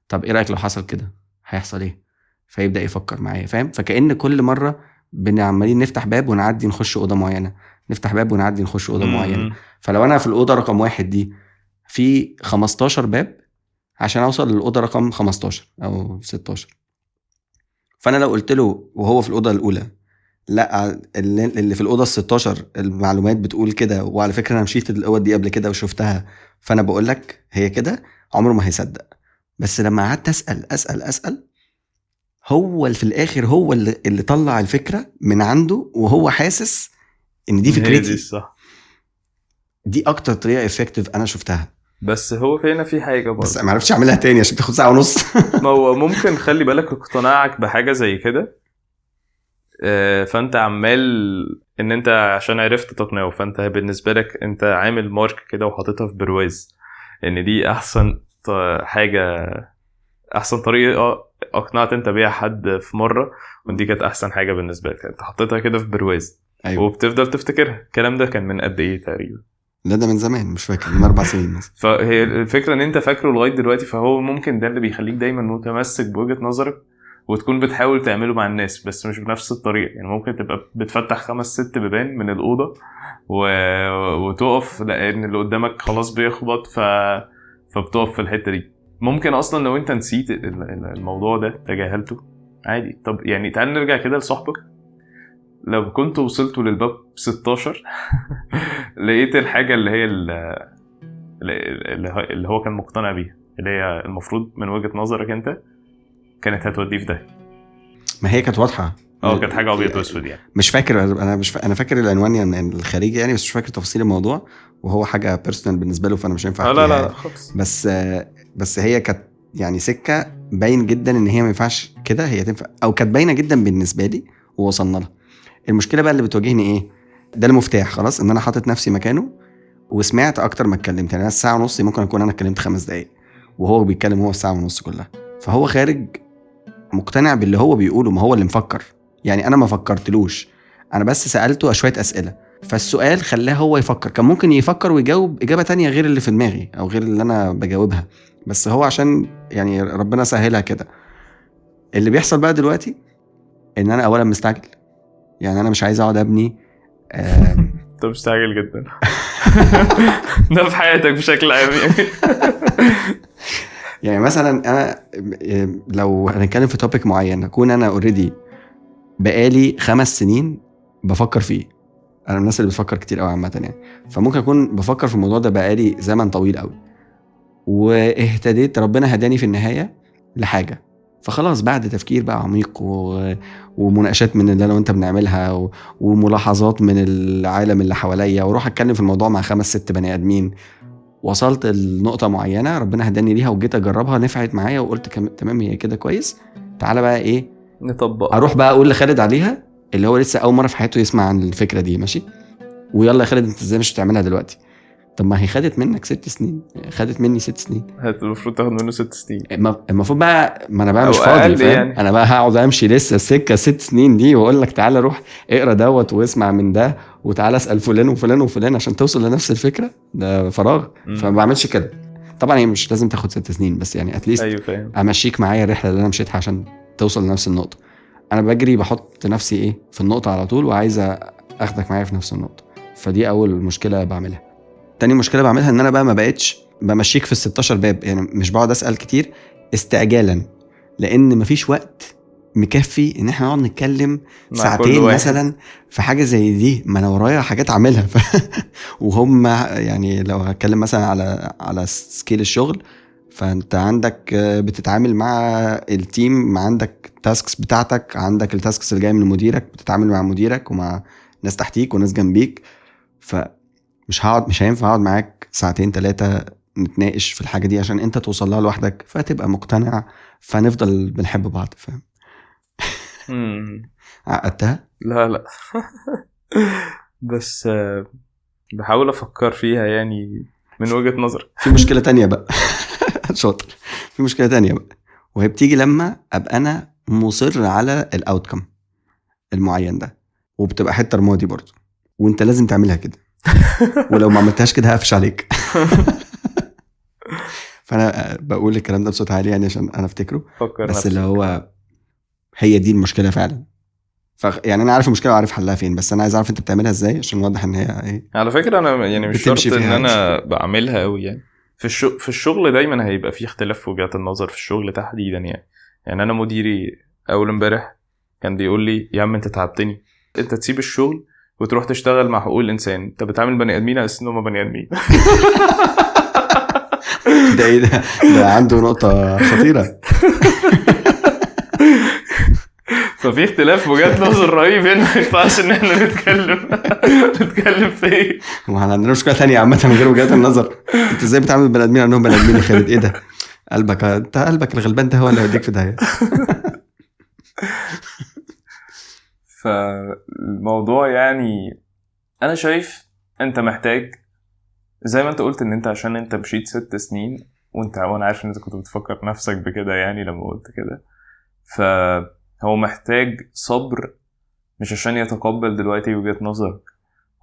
[SPEAKER 1] طب ايه رايك لو حصل كده هيحصل ايه؟ فيبدا يفكر معايا، فاهم؟ فكأن كل مرة بنعملين نفتح باب ونعدي نخش اوضة معينة، نفتح باب ونعدي نخش اوضة معينة. فلو انا في الاوضة رقم 1 دي في 15 باب عشان اوصل للاوضه رقم 15 او 16، فانا لو قلت له وهو في الاوضة الاولى لا اللي في الاوضة 16 المعلومات بتقول كده، وعلى فكرة انا مشيت الاوضة دي قبل كده وشفتها، فانا بقول لك هي كده، عمره ما هيصدق. بس لما قعدت اسال اسال اسال، هو اللي في الاخر هو اللي طلع الفكرة من عنده، وهو حاسس ان دي فكرتي
[SPEAKER 2] دي صح.
[SPEAKER 1] دي اكتر طريقه effective انا شفتها.
[SPEAKER 2] بس هو هنا في حاجة برضه
[SPEAKER 1] بس ما عرفتش اعملها تاني عشان تاخد ساعة ونص.
[SPEAKER 2] ما هو ممكن خلي بالك اقتناعك بحاجة زي كده، فانت عمال ان انت عشان عرفت تقنعه، فانت بالنسبة لك انت عامل mark كده وحاططها في برواز ان دي احسن حاجة، احسن طريقه اقنعت انت بيها حد في مرة، ودي كانت احسن حاجة بالنسبة لك، انت حطيتها كده في برواز.
[SPEAKER 1] أيوة.
[SPEAKER 2] وبتفضل تفتكرها. الكلام ده كان من قد ايه تقريبا؟
[SPEAKER 1] لا ده من زمان، مش فاكر، من 4 سنين مثلا.
[SPEAKER 2] فهي الفكرة ان انت فاكره لغاية دلوقتي، فهو ممكن ده اللي بيخليك دايما متمسك بوجهه نظرك وتكون بتحاول تعمله مع الناس، بس مش بنفس الطريقة. يعني ممكن تبقى بتفتح 5-6 بيبان من الاوضة وتقف لان اللي قدامك خلاص بيخبط، فبتقف في الحتة دي. ممكن اصلا لو انت نسيت الموضوع ده تجاهلته عادي. طب يعني تعال نرجع كده لصاحبك، لو كنت وصلتوا للباب 16 لقيت الحاجة اللي هي اللي هو كان مقتنع بيها، اللي هي المفروض من وجهه نظرك انت كانت هتوديه في ده.
[SPEAKER 1] ما هي كانت واضحة،
[SPEAKER 2] كانت حاجة ابيض واسود يعني.
[SPEAKER 1] مش فاكر انا، مش انا فاكر العنوان يعني الخارجي يعني، بس مش فاكر تفاصيل الموضوع، وهو حاجة personal بالنسبة له فانا مش هينفع.
[SPEAKER 2] لا لا خالص.
[SPEAKER 1] بس هي كانت يعني سكة باين جدا ان هي ما ينفعش كده، هي تنفع او كانت باينة جدا بالنسبة لي ووصلنا لها. المشكلة بقى اللي بتواجهني ايه؟ ده المفتاح خلاص، ان انا حاطط نفسي مكانه وسمعت اكتر ما اتكلمت. يعني انا الساعة ونص ممكن اكون انا اتكلمت 5 دقايق وهو بيتكلم هو الساعة ونص كلها، فهو خارج مقتنع باللي هو بيقوله، ما هو اللي مفكر. يعني انا ما فكرتلوش، انا بس سالته شوية اسئلة. فالسؤال خلاه هو يفكر، كان ممكن يفكر ويجاوب اجابه تانية غير اللي في دماغي او غير اللي انا بجاوبها، بس هو عشان يعني ربنا سهلها كده. اللي بيحصل بقى دلوقتي ان انا اولا مستعجل، يعني انا مش عايز اقعد ابني.
[SPEAKER 2] انت مستعجل جدا ده في حياتك بشكل عام يعني.
[SPEAKER 1] يعني مثلا انا لو هنتكلم في topic معين، اكون انا already بقالي 5 سنين بفكر فيه. انا من الناس اللي بتفكر كتير قوي عامة يعني، فممكن اكون بفكر في الموضوع ده بقالي زمن طويل قوي، واهتديت ربنا هداني في النهاية لحاجة، فخلاص بعد تفكير بقى عميق ومناقشات من اللي انا وانت بنعملها وملاحظات من العالم اللي حواليا، واروح اتكلم في الموضوع مع 5-6 بني ادمين، وصلت لنقطة معينة ربنا هداني ليها وجيت اجربها، نفعت معايا وقلت تمام هي كده كويس، تعالى بقى ايه
[SPEAKER 2] نطبق.
[SPEAKER 1] اروح بقى اقول لخالد عليها اللي هو لسه اول مرة في حياته يسمع عن الفكرة دي، ماشي، ويلا يا خالد انت ازاي مش بتعملها دلوقتي؟ طب ما هي خدت منك 6 سنين، خدت مني 6 سنين،
[SPEAKER 2] المفروض تاخد منه 6 سنين
[SPEAKER 1] المفروض بقى. ما انا بقى مش فاضي فاهم يعني. انا بقى هقعد امشي لسه السكة 6 سنين دي واقول لك تعالى روح اقرا دوت واسمع من ده وتعالى اسال فلان وفلان وفلان عشان توصل لنفس الفكرة، ده فراغ. فما بعملش كده طبعا، هي مش لازم تاخد 6 سنين، بس يعني at least
[SPEAKER 2] أيوة
[SPEAKER 1] امشيك معايا الرحلة اللي انا مشيتها عشان توصل لنفس النقطة. انا بجري بحط نفسي ايه في النقطة على طول، وعايز اخدك معايا في نفس النقطة. فدي اول مشكلة بعملها. تاني مشكلة بعملها ان انا بقى ما بقتش بمشيك في 16 باب، يعني مش بقعد اسال كتير استعجالا، لان مفيش وقت مكفي ان احنا نقعد نتكلم ساعتين مثلا في حاجة زي دي، ما انا ورايا حاجات اعملها. وهم يعني لو هتكلم مثلا على scale الشغل، فانت عندك بتتعامل مع ال team، عندك tasks بتاعتك، عندك ال tasks اللي جاية من مديرك، بتتعامل مع مديرك ومع ناس تحتيك وناس جنبيك، ف مش هينفع اقعد معاك 2-3 نتناقش في الحاجة دي عشان انت توصل لها لوحدك فتبقى مقتنع، فنفضل بنحب بعض، فاهم؟ عقدتها؟
[SPEAKER 2] لا بس بحاول افكر فيها يعني من وجهة نظرك.
[SPEAKER 1] في مشكلة تانية بقى. شاطر. في مشكلة تانية بقى، وهي بتيجي لما ابقى انا مصر على ال outcome المعين ده، وبتبقى حتة رمادي برضو، وانت لازم تعملها كده، ولو ما عملتهاش كده هقفش عليك. فانا بقول الكلام ده بصوت عالي يعني عشان انا افتكره، بس اللي هو هي دي المشكلة فعلا. يعني انا عارف المشكلة وعارف حلها فين، بس انا عايز اعرف انت بتعملها ازاي عشان واضح ان هي ايه.
[SPEAKER 2] على فكرة انا يعني مش شرط ان انا بعملها قوي يعني. في الشغل دايما هيبقى في اختلاف في وجهات النظر في الشغل تحديدا يعني انا مديري اول امبارح كان بيقول لي يا عم انت تعبتني، انت تسيب الشغل وتروح تشتغل مع حقوق الانسان، انت بتعامل بني ادمين على اساس انهم بني ادمين.
[SPEAKER 1] ده ايه ده؟ ده عنده نقطة خطيرة.
[SPEAKER 2] ففي اختلاف وجهات نظر رهيب هنا، ما ينفعش ان احنا نتكلم في ايه.
[SPEAKER 1] ما احنا عندنا مشكلة ثانية عامة غير وجهات النظر، انت ازاي بتعامل بني ادمين انهم بني ادمين يا خالد؟ ايه ده؟ قلبك انت، قلبك الغلبان ده هو اللي هيوديك في داهية.
[SPEAKER 2] فالموضوع يعني انا شايف انت محتاج زي ما انت قلت ان انت عشان انت مشيت 6 سنين وانا عارف ان انت كنت بتفكر نفسك بكده يعني لما قلت كده، فهو محتاج صبر، مش عشان يتقبل دلوقتي وجهة نظرك،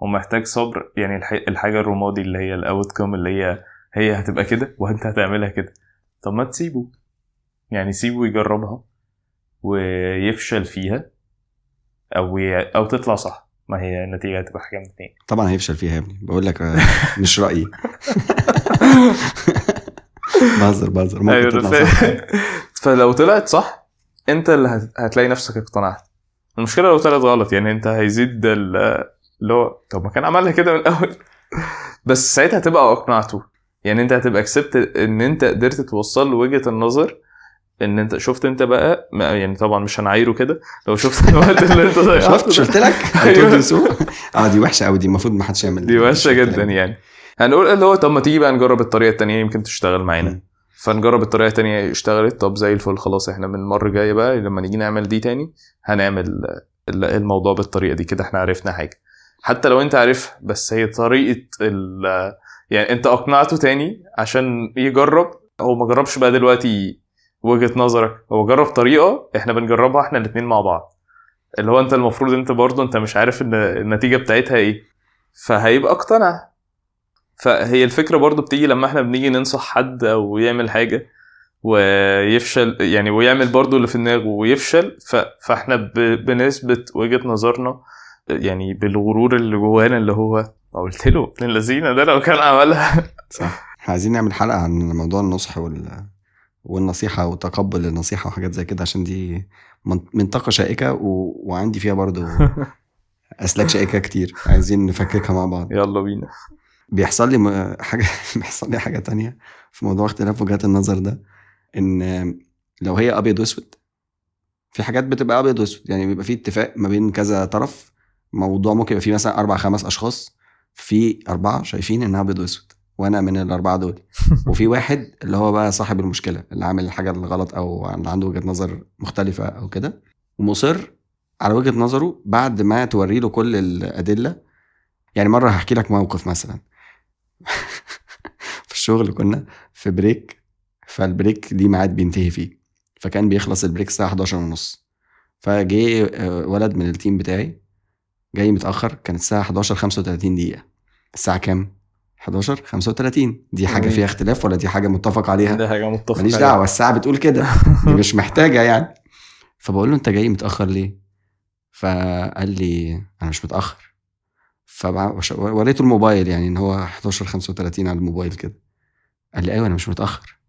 [SPEAKER 2] هو محتاج صبر. يعني الحاجة الرمادي اللي هي الاوتكم اللي هي هتبقى كده وانت هتعملها كده، طب ما تسيبه يعني، سيبه يجربها ويفشل فيها او تطلع صح، ما هي النتيجة هتبقى حاجة من اتنين.
[SPEAKER 1] طبعا هيفشل فيها يا ابني، بقول لك مش رايي. بهزر ممكن تطلع صح.
[SPEAKER 2] فلو طلعت صح انت اللي هتلاقي نفسك اقتنعت. المشكلة لو طلعت غلط يعني انت هيزيد اللي هو طب ما كان عملها كده من الاول، بس ساعتها هتبقى اقنعته يعني، انت هتبقى كسبت ان انت قدرت توصل له وجهه النظر ان انت شفت انت بقى يعني. طبعا مش هنعايره كده لو شفت الوقت اللي انت ضيعته.
[SPEAKER 1] شفت لك دي وحشة قوي، دي المفروض ما حدش يعمل،
[SPEAKER 2] دي وحشة جدا يعني. هنقول اللي هو طب ما تيجي بقى نجرب الطريقة الثانية يمكن تشتغل معانا، فنجرب الطريقة الثانية اشتغلت، طب زي الفل خلاص احنا من المرة الجاية بقى لما نيجي نعمل دي تاني هنعمل الموضوع بالطريقة دي كده، احنا عرفنا حاجة حتى لو انت عارف، بس هي طريقه يعني انت اقنعته تاني عشان يجرب. هو ما جربش بقى دلوقتي وجهة نظرك، هو جرب طريقة احنا بنجربها احنا الاتنين مع بعض، اللي هو انت المفروض انت برضو انت مش عارف ان النتيجة بتاعتها ايه، فهيبقى اقتنع. فهي الفكرة برضو بتيجي لما احنا بنيجي ننصح حد او يعمل حاجة ويفشل، يعني ويعمل برضو اللي في دماغه ويفشل، فاحنا بنثبت وجهة نظرنا يعني بالغرور اللي جوانا، اللي هو قلت له ابن اللذينه ده لو كان عملها.
[SPEAKER 1] صح. احنا عايزين نعمل حلقة عن موضوع النصح والنصيحة وتقبل النصيحة وحاجات زي كده، عشان دي منطقة شائكة وعندي فيها برضو اسلاك شائكة كتير، عايزين نفككها مع بعض.
[SPEAKER 2] يلا بينا.
[SPEAKER 1] بيحصل لي حاجة بيحصل لي حاجة تانية في موضوع اختلاف وجهات النظر ده، ان لو هي ابيض واسود، في حاجات بتبقى ابيض واسود، يعني بيبقى في اتفاق ما بين كذا طرف، موضوع ممكن يبقى فيه مثلا 4-5 اشخاص، في 4 شايفين انها ابيض واسود وانا من ال4 دول، وفي واحد اللي هو بقى صاحب المشكلة اللي عامل الحاجة الغلط او اللي عنده وجهه نظر مختلفة او كده، ومصر على وجهه نظره بعد ما توري له كل الادلة. يعني مرة هحكي لك موقف مثلا في الشغل كنا في break، فال break ليه ميعاد بينتهي فيه، فكان بيخلص ال break الساعة 11:30، فجه ولد من ال team بتاعي جاي متاخر، كانت الساعة 11:35. الساعة كام؟ 11:35. دي حاجة فيها اختلاف ولا دي حاجة متفق عليها؟
[SPEAKER 2] دي حاجة متفق
[SPEAKER 1] عليها، ماليش دعوه، الساعة بتقول كده، دي مش محتاجه يعني. فبقول له انت جاي متاخر ليه؟ فقال لي انا مش متاخر. فوريته الموبايل، يعني ان هو 11:35 على الموبايل كده. قال لي ايوه انا مش متاخر.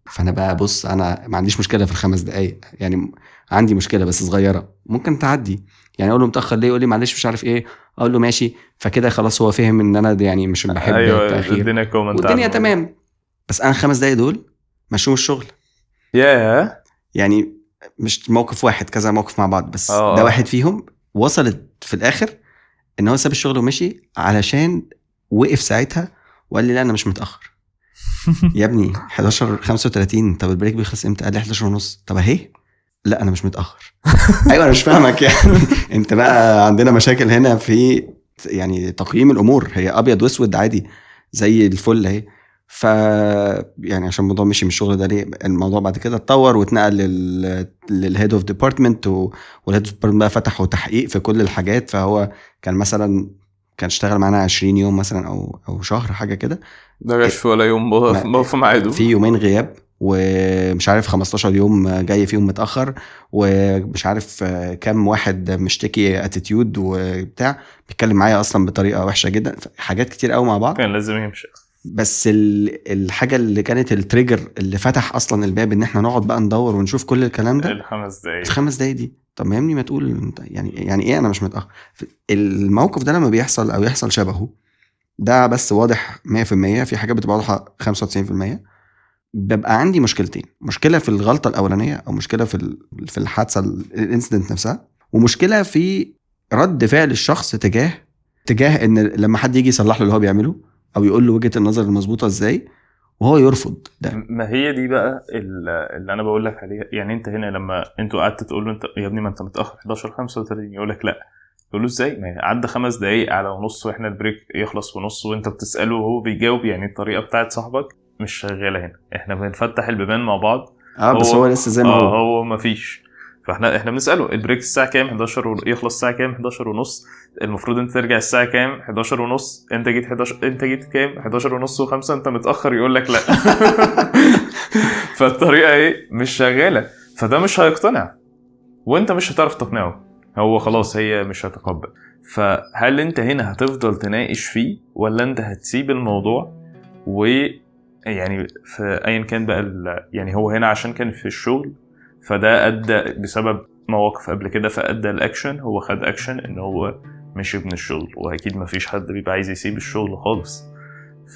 [SPEAKER 1] فانا بقى بص، انا ما عنديش مشكلة في ال5 دقايق، يعني عندي مشكلة بس صغيرة ممكن تعدي، يعني اقول له متاخر ليه، يقول لي معلش مش عارف ايه، اقول له ماشي. فكده خلاص هو فهم ان انا يعني مش بحب
[SPEAKER 2] أيوة
[SPEAKER 1] التاخير، والدنيا تمام. بس انا 5 دقايق دول مشوهم الشغل.
[SPEAKER 2] ياه،
[SPEAKER 1] يعني مش موقف واحد، كذا موقف مع بعض، بس ده واحد فيهم وصلت في الاخر ان هو ساب الشغل ومشي علشان وقف ساعتها وقال لي لا انا مش متاخر. يا ابني 11:35، طب ال break بيخلص امتى؟ قال لي 11:30. طب اهي، لا انا مش متاخر. ايوه انا مش فاهمك يعني انت بقى عندنا مشاكل هنا في يعني تقييم الامور، هي ابيض واسود عادي زي الفل اهي. ف يعني عشان الموضوع مشي من الشغل ده ليه، الموضوع بعد كده اتطور واتنقل لل head of department، وال head of department بقى فتحوا تحقيق في كل الحاجات. فهو كان مثلا كان اشتغل معانا 20 يوم مثلا او شهر حاجة كده،
[SPEAKER 2] ده جاش ولا يوم في ميعاده،
[SPEAKER 1] في يومين غياب، ومش عارف 15 يوم جاي فيهم متاخر، ومش عارف كام واحد مشتكي attitude وبتاع، بيتكلم معايا اصلا بطريقة وحشة جدا، حاجات كتير قوي مع بعض،
[SPEAKER 2] كان لازم يمشي.
[SPEAKER 1] بس الحاجة اللي كانت ال trigger اللي فتح اصلا الباب ان احنا نقعد بقى ندور ونشوف كل الكلام ده،
[SPEAKER 2] ال5 دقايق،
[SPEAKER 1] ال5 دقايق دي. طب ما يا ابني ما تقول يعني ايه انا مش متاخر؟ الموقف ده لما بيحصل او يحصل شبهه ده بس واضح 100%، في حاجة بتبقى واضحة 95%. ببقى عندي مشكلتين، مشكلة في الغلطة الاولانية، او مشكلة في الحادثة ال incident نفسها، ومشكلة في رد فعل الشخص تجاه ان لما حد يجي يصلح له اللي هو بيعمله او يقول له وجهه النظر المظبوطه ازاي، وهو يرفض ده.
[SPEAKER 2] ما هي دي بقى اللي انا بقول لك عليها. يعني انت هنا لما انتوا قعدت تقول له انت يا ابني ما انت متاخر 11:35، يقول لك لا. تقول له ازاي؟ ما عدى 5 دقايق على ونص، واحنا ال break يخلص ونص، وانت بتساله وهو بيجاوب. يعني الطريقة بتاعت صاحبك مش شغالة هنا. احنا بنفتح البيبان مع بعض،
[SPEAKER 1] بس هو لسه زي ما هو،
[SPEAKER 2] هو ما فيش. فاحنا بنساله ال break الساعة كام؟ 11 يخلص الساعة كام؟ 11:30. المفروض انت ترجع الساعة كام؟ 11:30. انت جيت 11، انت جيت كام؟ 11:30 و5، انت متاخر. يقول لك لا. فالطريقه ايه مش شغالة، فده مش هيقتنع وانت مش هتعرف تقنعه، هو خلاص هي مش هتقبل. فهل انت هنا هتفضل تناقش فيه، ولا انت هتسيب الموضوع؟ و يعني في ايا كان بقى يعني هو هنا عشان كان في الشغل، فده ادى بسبب مواقف قبل كده، فادى الاكشن، هو خد اكشن ان هو مشي من الشغل، واكيد ما فيش حد بيبقى عايز يسيب الشغل خالص.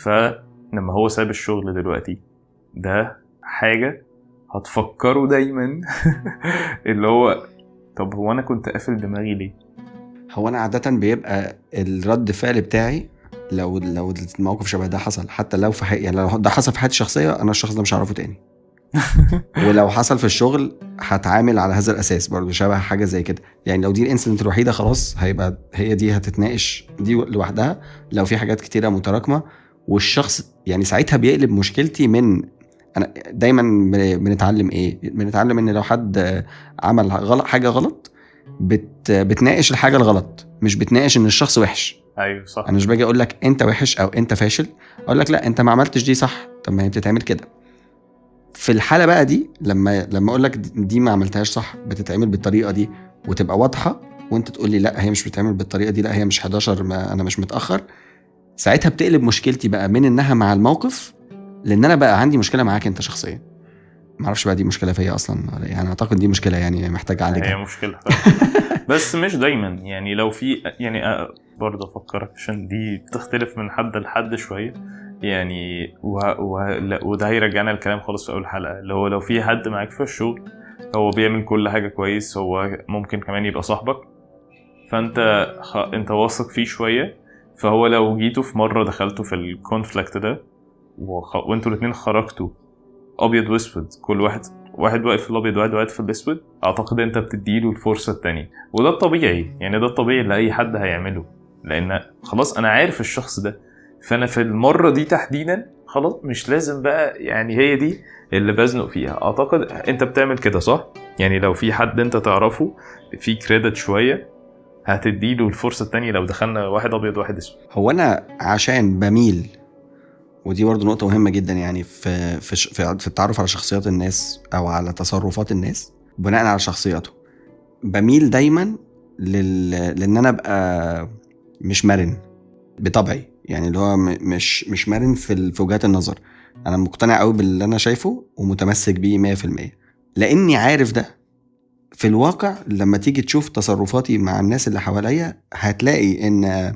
[SPEAKER 2] فلما هو ساب الشغل دلوقتي، ده حاجة هتفكره دايما اللي هو طب هو انا كنت قافل دماغي ليه؟
[SPEAKER 1] هو انا عادة بيبقى الرد فعل بتاعي لو الموقف شبه ده حصل، حتى لو في يعني لو ده حصل في حياتي الشخصية، انا الشخص ده مش هعرفه تاني. ولو حصل في الشغل هتعامل على هذا الاساس برضو، شبه حاجة زي كده. يعني لو دي ال incident الوحيدة خلاص هيبقى هي دي هتتناقش دي لوحدها. لو في حاجات كتيرة متراكمه والشخص يعني ساعتها بيقلب مشكلتي من انا دايما بنتعلم ايه؟ بنتعلم ان لو حد عمل غلط حاجة غلط بتناقش الحاجة الغلط، مش بتناقش ان الشخص وحش.
[SPEAKER 2] ايوه صح.
[SPEAKER 1] انا مش باجي اقول لك انت وحش او انت فاشل، اقول لك لا انت ما عملتش دي صح، طب ما هي بتتعمل كده. في الحالة بقى دي لما اقول لك دي ما عملتهاش صح، بتتعمل بالطريقة دي وتبقى واضحة، وانت تقول لي لا هي مش بتتعمل بالطريقة دي، لا هي مش 11، ما انا مش متاخر. ساعتها بتقلب مشكلتي بقى من انها مع الموقف لان انا بقى عندي مشكلة معاك انت شخصيا. ما اعرفش بقى دي مشكلة فيا اصلا ولا يعني، اعتقد دي مشكلة يعني محتاج اعالجها.
[SPEAKER 2] هي مشكلة بس مش دايما يعني. لو في يعني برضه افكرك عشان دي بتختلف من حد لحد شوية يعني، وده هيرجعنا الكلام خالص في اول حلقة، اللي هو لو في حد معاك في الشغل هو بيعمل كل حاجة كويس، هو ممكن كمان يبقى صاحبك، فانت انت واثق فيه شوية، فهو لو جيتوا في مرة دخلتوا في ال conflict ده وانتوا الاثنين خرجتوا ابيض واسود، كل واحد واقف في الابيض وواحد واقف في الاسود، اعتقد انت بتديله الفرصة الثانية، وده الطبيعي يعني، ده الطبيعي اللي اي حد هيعمله، لان خلاص انا عارف الشخص ده، فانا في المرة دي تحديدا خلاص مش لازم بقى يعني، هي دي اللي بزنق فيها. اعتقد انت بتعمل كده صح يعني، لو في حد انت تعرفه في credit شوية هتديله الفرصة الثانية لو دخلنا واحد ابيض واحد اسود.
[SPEAKER 1] هو انا عشان بميل، ودي برضو نقطة مهمة جدا يعني في في في التعرف على شخصيات الناس أو على تصرفات الناس بناء على شخصياته، بميل دايما لأن أنا أبقى مش مرن بطبعي يعني، اللي هو مش مرن في وجهات النظر. أنا مقتنع قوي باللي أنا شايفه ومتمسك بيه 100%، لأني عارف ده في الواقع. لما تيجي تشوف تصرفاتي مع الناس اللي حواليا هتلاقي إن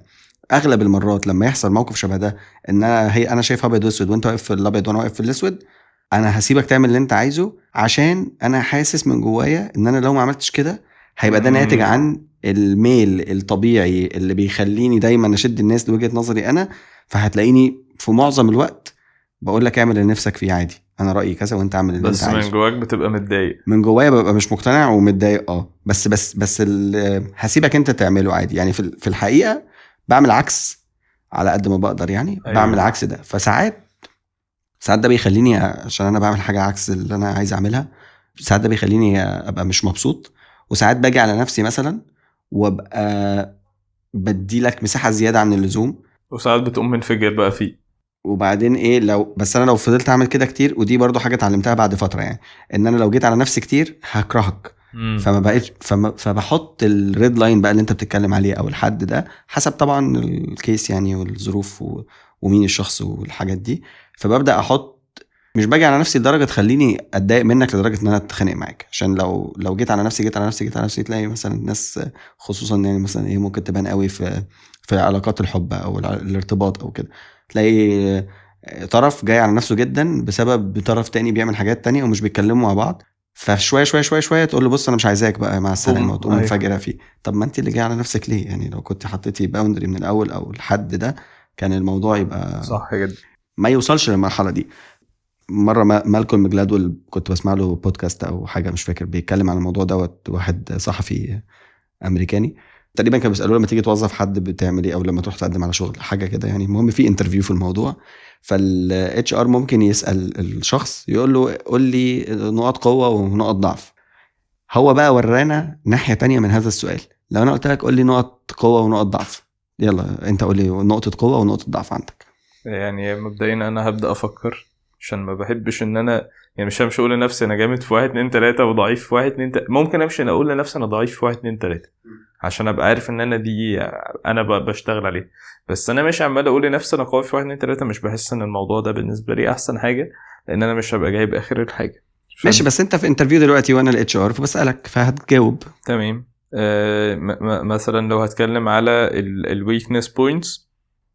[SPEAKER 1] اغلب المرات لما يحصل موقف شبه ده، ان انا شايف ابيض واسود وانت واقف في الابيض وانا واقف في الاسود، انا هسيبك تعمل اللي انت عايزه، عشان انا حاسس من جوايا ان انا لو ما عملتش كده هيبقى ده ناتج عن الميل الطبيعي اللي بيخليني دايما اشد الناس لوجهة نظري انا. فهتلاقيني في معظم الوقت بقول لك اعمل اللي نفسك فيه عادي، انا رايي كذا وانت اعمل اللي انت عايزه.
[SPEAKER 2] بس من جواك بتبقى متضايق.
[SPEAKER 1] من جوايا ببقى مش مقتنع ومتضايق، بس بس بس هسيبك انت تعمله عادي يعني. في الحقيقة بعمل عكس على قد ما بقدر يعني. أيوة. بعمل عكس ده. فساعات ده بيخليني، عشان انا بعمل حاجة عكس اللي انا عايز اعملها، ساعات ده بيخليني ابقى مش مبسوط. وساعات باجي على نفسي مثلا وابقى بدي لك مساحة زيادة عن اللزوم،
[SPEAKER 2] وساعات بتقوم منفجر بقى فيه.
[SPEAKER 1] وبعدين ايه لو بس انا لو فضلت اعمل كده كتير، ودي برضو حاجة اتعلمتها بعد فترة يعني، ان انا لو جيت على نفسي كتير هكرهك. فما بقيت فبحط ال red line بقى اللي انت بتتكلم عليه او الحد ده، حسب طبعا ال case يعني والظروف ومين الشخص والحاجات دي. فببدا احط، مش باجي على نفسي لدرجة تخليني اتضايق منك لدرجة ان انا اتخانق معاك، عشان لو جيت على نفسي جيت على نفسي جيت على نفسي، تلاقي مثلا الناس خصوصا يعني مثلا ايه ممكن تبان قوي في علاقات الحب او الارتباط او كده، تلاقي طرف جاي على نفسه جدا بسبب طرف تاني بيعمل حاجات تانية ومش بيتكلموا مع بعض، فشوية شوية شوية شوية تقول له بص انا مش عايزاك بقى مع السلامة، وتقوم منفجره فيه. طب ما انت اللي جاي على نفسك ليه يعني؟ لو كنت حطيتي boundary من الاول او الحد ده كان الموضوع يبقى
[SPEAKER 2] صح جدا،
[SPEAKER 1] ما يوصلش للمرحلة دي. مرة مالكولم جلادويل كنت بسمع له بودكاست او حاجة مش فاكر، بيتكلم عن الموضوع دوت، واحد صحفي امريكاني تقريبا، كان بيسالوه لما تيجي توظف حد بتعمل ايه، او لما تروح تقدم على شغل حاجة كده يعني. المهم في interview في الموضوع، فال HR ممكن يسال الشخص يقول له قول لي نقاط قوة ونقاط ضعف. هو بقى ورانا ناحية تانية من هذا السؤال. لو انا قلت لك قول لي نقط قوة ونقاط ضعف، يلا انت قول لي نقطة قوة ونقطة ضعف عندك.
[SPEAKER 2] يعني مبدئيا انا هبدا افكر، عشان ما بحبش ان انا يعني مش همشي اقول لنفسي انا جامد في 1 2 3 وضعيف في 1 2 3. ممكن امشي اقول لنفسي انا ضعيف في 1 2 3 عشان ابقى عارف ان انا دي انا بشتغل عليه، بس انا مش عمال اقول لنفسي انا قوي في 1 2 3. مش بحس ان الموضوع ده بالنسبة لي احسن حاجة، لان انا مش هبقى جايب اخر الحاجة.
[SPEAKER 1] ماشي، بس انت في interview دلوقتي وانا ال HR فبسالك فهتجاوب.
[SPEAKER 2] تمام. مثلا لو هتكلم على ال weakness points،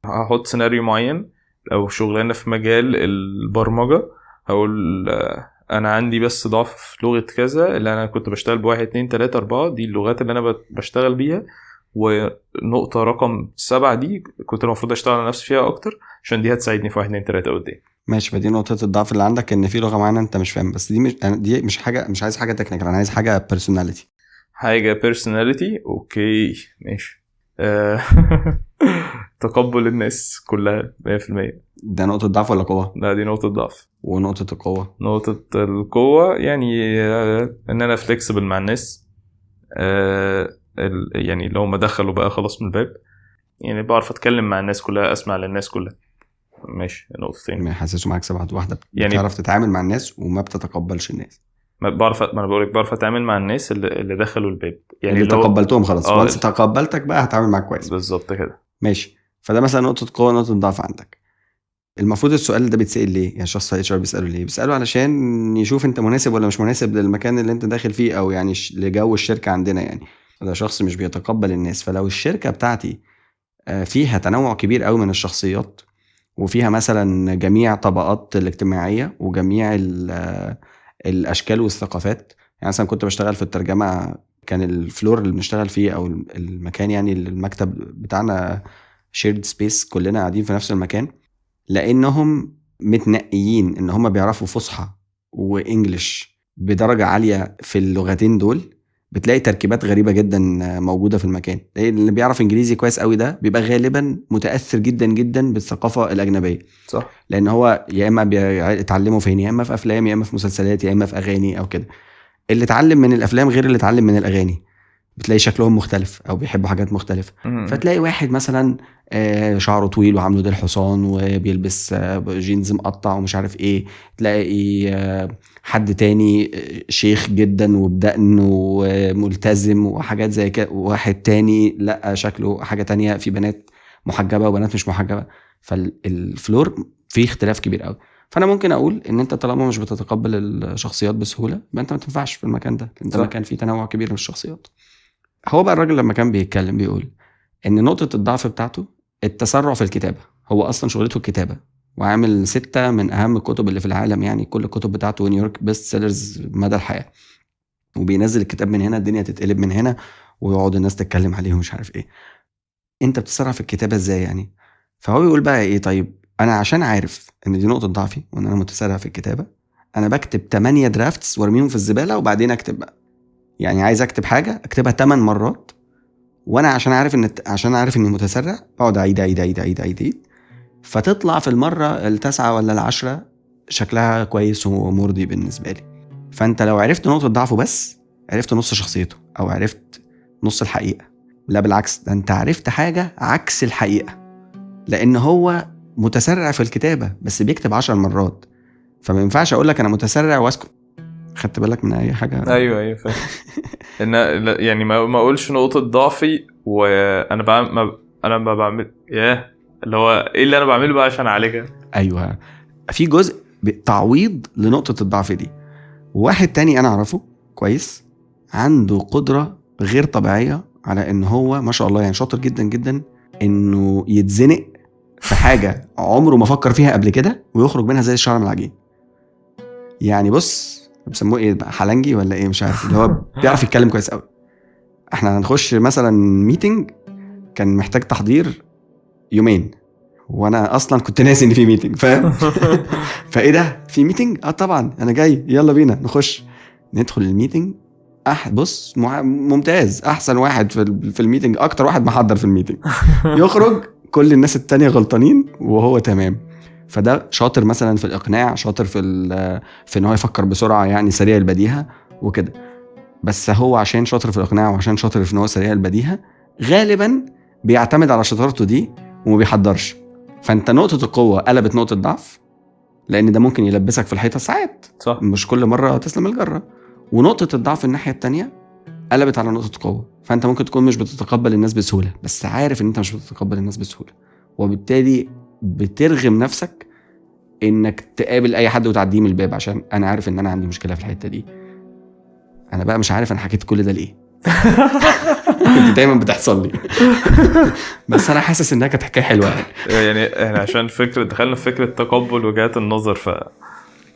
[SPEAKER 2] هحط سيناريو معين. لو شغلانة في مجال البرمجة هقول انا عندي بس ضعف في لغة كذا، اللي انا كنت بشتغل ب1 2 3 4، دي اللغات اللي انا بشتغل بيها، ونقطة رقم 7 دي كنت المفروض اشتغل على نفسي فيها اكتر عشان دي هتساعدني في 1 2 3 قدام.
[SPEAKER 1] ماشي، فدي نقطة الضعف اللي عندك، ان في لغة معينة انت مش فاهم. بس دي مش حاجة، مش عايز حاجة technical، انا عايز حاجة personality.
[SPEAKER 2] حاجة personality، okay ماشي. تقبل الناس كلها 100%.
[SPEAKER 1] ده نقطة ضعف ولا قوة؟
[SPEAKER 2] لا، دي نقطة ضعف.
[SPEAKER 1] ونقطة القوة؟
[SPEAKER 2] نقطة القوة يعني ان انا flexible مع الناس، يعني لو ما دخلوا بقى خلاص من الباب. يعني بعرف اتكلم مع الناس كلها، اسمع للناس كلها. ماشي، نقطتين.
[SPEAKER 1] ما حاسسه معاك 7 واحدة يعني بتعرف تتعامل مع الناس وما بتتقبلش الناس.
[SPEAKER 2] ما بعرف، ما انا بقولك بعرف اتعامل مع الناس اللي دخلوا الباب، يعني
[SPEAKER 1] اللي تقبلتهم خلاص. وانس تقبلتك بقى هتعامل معاك كويس.
[SPEAKER 2] بالظبط كده.
[SPEAKER 1] ماشي، فده مثلا نقطة قوة، نقطة ضعف عندك. المفروض السؤال ده بيتسال ليه؟ يعني الشخص HR بيساله ليه؟ بيساله علشان يشوف انت مناسب ولا مش مناسب للمكان اللي انت داخل فيه، او يعني لجو الشركة عندنا. يعني ده شخص مش بيتقبل الناس. فلو الشركة بتاعتي فيها تنوع كبير قوي من الشخصيات، وفيها مثلا جميع طبقات الاجتماعية وجميع الاشكال والثقافات. يعني مثلا كنت بشتغل في الترجمة، كان ال floor اللي بنشتغل فيه او المكان، يعني المكتب بتاعنا shared space، كلنا قاعدين في نفس المكان، لانهم متنقيين ان هم بيعرفوا فصحى و English بدرجة عالية في اللغتين دول. بتلاقي تركيبات غريبة جدا موجودة في المكان. اللي بيعرف انجليزي كويس قوي ده بيبقى غالبا متاثر جدا جدا بالثقافة الاجنبية،
[SPEAKER 2] صح؟
[SPEAKER 1] لان هو يا اما بيتعلموا فين، يا اما في افلام، يا اما في مسلسلات، يا اما في اغاني او كده. اللي اتعلم من الافلام غير اللي اتعلم من الاغاني، بتلاقي شكلهم مختلف او بيحبوا حاجات مختلفة. فتلاقي واحد مثلا شعره طويل وعامله ديل حصان وبيلبس جينز مقطع ومش عارف ايه. تلاقي حد تاني شيخ جدا وبدقن وملتزم وحاجات زي كده. واحد تاني لا شكله حاجة تانية. في بنات محجبة وبنات مش محجبة. فال floor فيه اختلاف كبير قوي. فانا ممكن اقول ان انت طالما مش بتتقبل الشخصيات بسهولة، يبقى انت ما تنفعش في المكان ده. انت مكان فيه تنوع كبير من الشخصيات. هو بقى الراجل لما كان بيتكلم بيقول ان نقطة الضعف بتاعته التسرع في الكتابة. هو اصلا شغلته الكتابة، وعامل 6 من اهم الكتب اللي في العالم، يعني كل الكتب بتاعته نيويورك best sellers مدى الحياة. وبينزل الكتاب من هنا الدنيا تتقلب من هنا، ويقعد الناس تتكلم عليه ومش عارف ايه. انت بتسرع في الكتابة ازاي يعني؟ فهو بيقول بقى ايه، طيب انا عشان عارف ان دي نقطة ضعفي وان انا متسرع في الكتابة، انا بكتب 8 drafts وارميهم في الزبالة وبعدين اكتب بقى. يعني عايز اكتب حاجة اكتبها 8 مرات، وانا عشان عارف اني متسرع بقعد اعيد اعيد اعيد اعيد اعيد، فتطلع في المرة 9 ولا 10 شكلها كويس ومرضي بالنسبة لي. فانت لو عرفت نقطة ضعفه بس، عرفت نص شخصيته او عرفت نص الحقيقة. لا بالعكس، ده انت عرفت حاجة عكس الحقيقة، لان هو متسرع في الكتابة بس بيكتب 10 مرات. فما ينفعش اقول لك انا متسرع واسكت. خدت بالك من اي حاجة؟
[SPEAKER 2] ايوه فاهم. ان يعني ما اقولش نقطة ضعفي وانا بعمل، انا ما بعمل ياه اللي هو ايه اللي انا بعمله بقى عشان اعالجها.
[SPEAKER 1] ايوه، في جزء تعويض لنقطة الضعف دي. واحد تاني انا اعرفه كويس عنده قدره غير طبيعية على ان هو ما شاء الله يعني شاطر جدا جدا انه يتزنق في حاجة عمره ما فكر فيها قبل كده ويخرج منها زي الشعر من العجين. يعني بص بيسموه ايه بقى، حلنجي ولا ايه مش عارف، اللي هو بيعرف يتكلم كويس قوي. احنا هنخش مثلا meeting كان محتاج تحضير يومين، وانا اصلا كنت ناسي ان في meeting، فاهم؟ فايه ده في meeting؟ طبعا انا جاي، يلا بينا نخش. ندخل ال meeting، بص ممتاز، احسن واحد في ال meeting، اكتر واحد محضر في ال meeting. يخرج كل الناس التانية غلطانين وهو تمام. فده شاطر مثلا في الاقناع، شاطر في ان هو يفكر بسرعة، يعني سريع البديهة وكده. بس هو عشان شاطر في الاقناع وعشان شاطر في ان هو سريع البديهة، غالبا بيعتمد على شطارته دي وما بيحضرش. فانت نقطة القوة قلبت نقطة ضعف، لان ده ممكن يلبسك في الحيطة ساعات،
[SPEAKER 2] صح؟
[SPEAKER 1] مش كل مرة تسلم الجرة. ونقطة الضعف الناحية التانية قلبت على نقطة قوة. فانت ممكن تكون مش بتتقبل الناس بسهولة، بس عارف ان انت مش بتتقبل الناس بسهولة، وبالتالي بترغم نفسك انك تقابل اي حد وتعديه من الباب، عشان انا عارف ان انا عندي مشكلة في الحتة دي. انا بقى مش عارف انا حكيت كل ده ليه. دي دايما بتحصل لي. بس انا حاسس انها كانت حكاية حلوة
[SPEAKER 2] يعني احنا عشان فكرة دخلنا في فكرة تقبل وجهات النظر، ف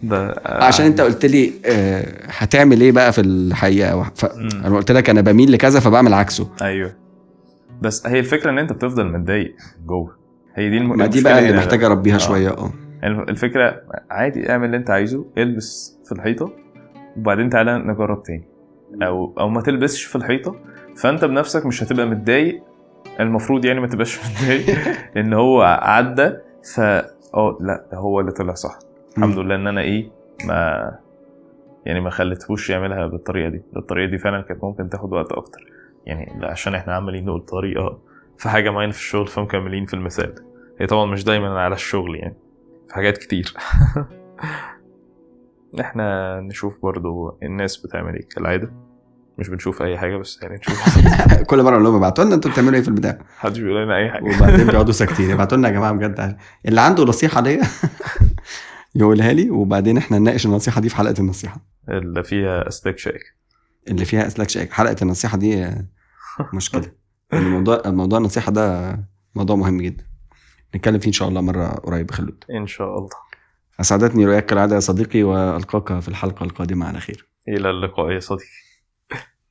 [SPEAKER 2] ده
[SPEAKER 1] عشان انت قلت لي هتعمل ايه بقى في الحقيقة، انا قلت لك انا بميل لكذا فبعمل عكسه.
[SPEAKER 2] ايوه، بس هي الفكرة ان انت بتفضل متضايق جوه. هي دي
[SPEAKER 1] ما دي بقى اللي محتاجه اربيها شوية.
[SPEAKER 2] الفكرة عادي، اعمل اللي انت عايزه، البس في الحيطة وبعدين تعالى نجرب تاني، او ما تلبسش في الحيطة، فانت بنفسك مش هتبقى متضايق. المفروض يعني ما تبقاش متضايق ان هو عدى، ف لا ده هو اللي طلع صح، الحمد لله ان انا ايه ما يعني ما خليتهوش يعملها بالطريقة دي. الطريقة دي فعلا كانت ممكن تاخد وقت اكتر، يعني عشان احنا عمالين نقول طريقه في حاجة معينة في الشغل فمكملين في المثال. هي طبعا مش دايما على الشغل يعني، في حاجات كتير. احنا نشوف برضو الناس بتعمل ايه كالعادة، مش بنشوف اي حاجة بس يعني نشوف.
[SPEAKER 1] كل مرة اقول لهم ابعتوا لنا انتوا بتعملوا ايه في البتاع،
[SPEAKER 2] محدش بيقول لنا اي حاجة،
[SPEAKER 1] وبعدين بيقعدوا ساكتين. ابعتوا لنا يا جماعة بجد، اللي عنده نصيحة ليا يقولها لي، وبعدين احنا نناقش النصيحة دي في حلقة النصيحة
[SPEAKER 2] اللي فيها اسلاك شائكة.
[SPEAKER 1] اللي فيها اسلاك شائكة، حلقة النصيحة دي مشكلة. الموضوع النصيحة ده موضوع مهم جدا، نتكلم فيه ان شاء الله مرة قريب. خلود
[SPEAKER 2] ان شاء الله.
[SPEAKER 1] اسعدتني رؤياك كالعادة يا صديقي، والقاك في الحلقة القادمة على خير.
[SPEAKER 2] الى اللقاء يا صديقي.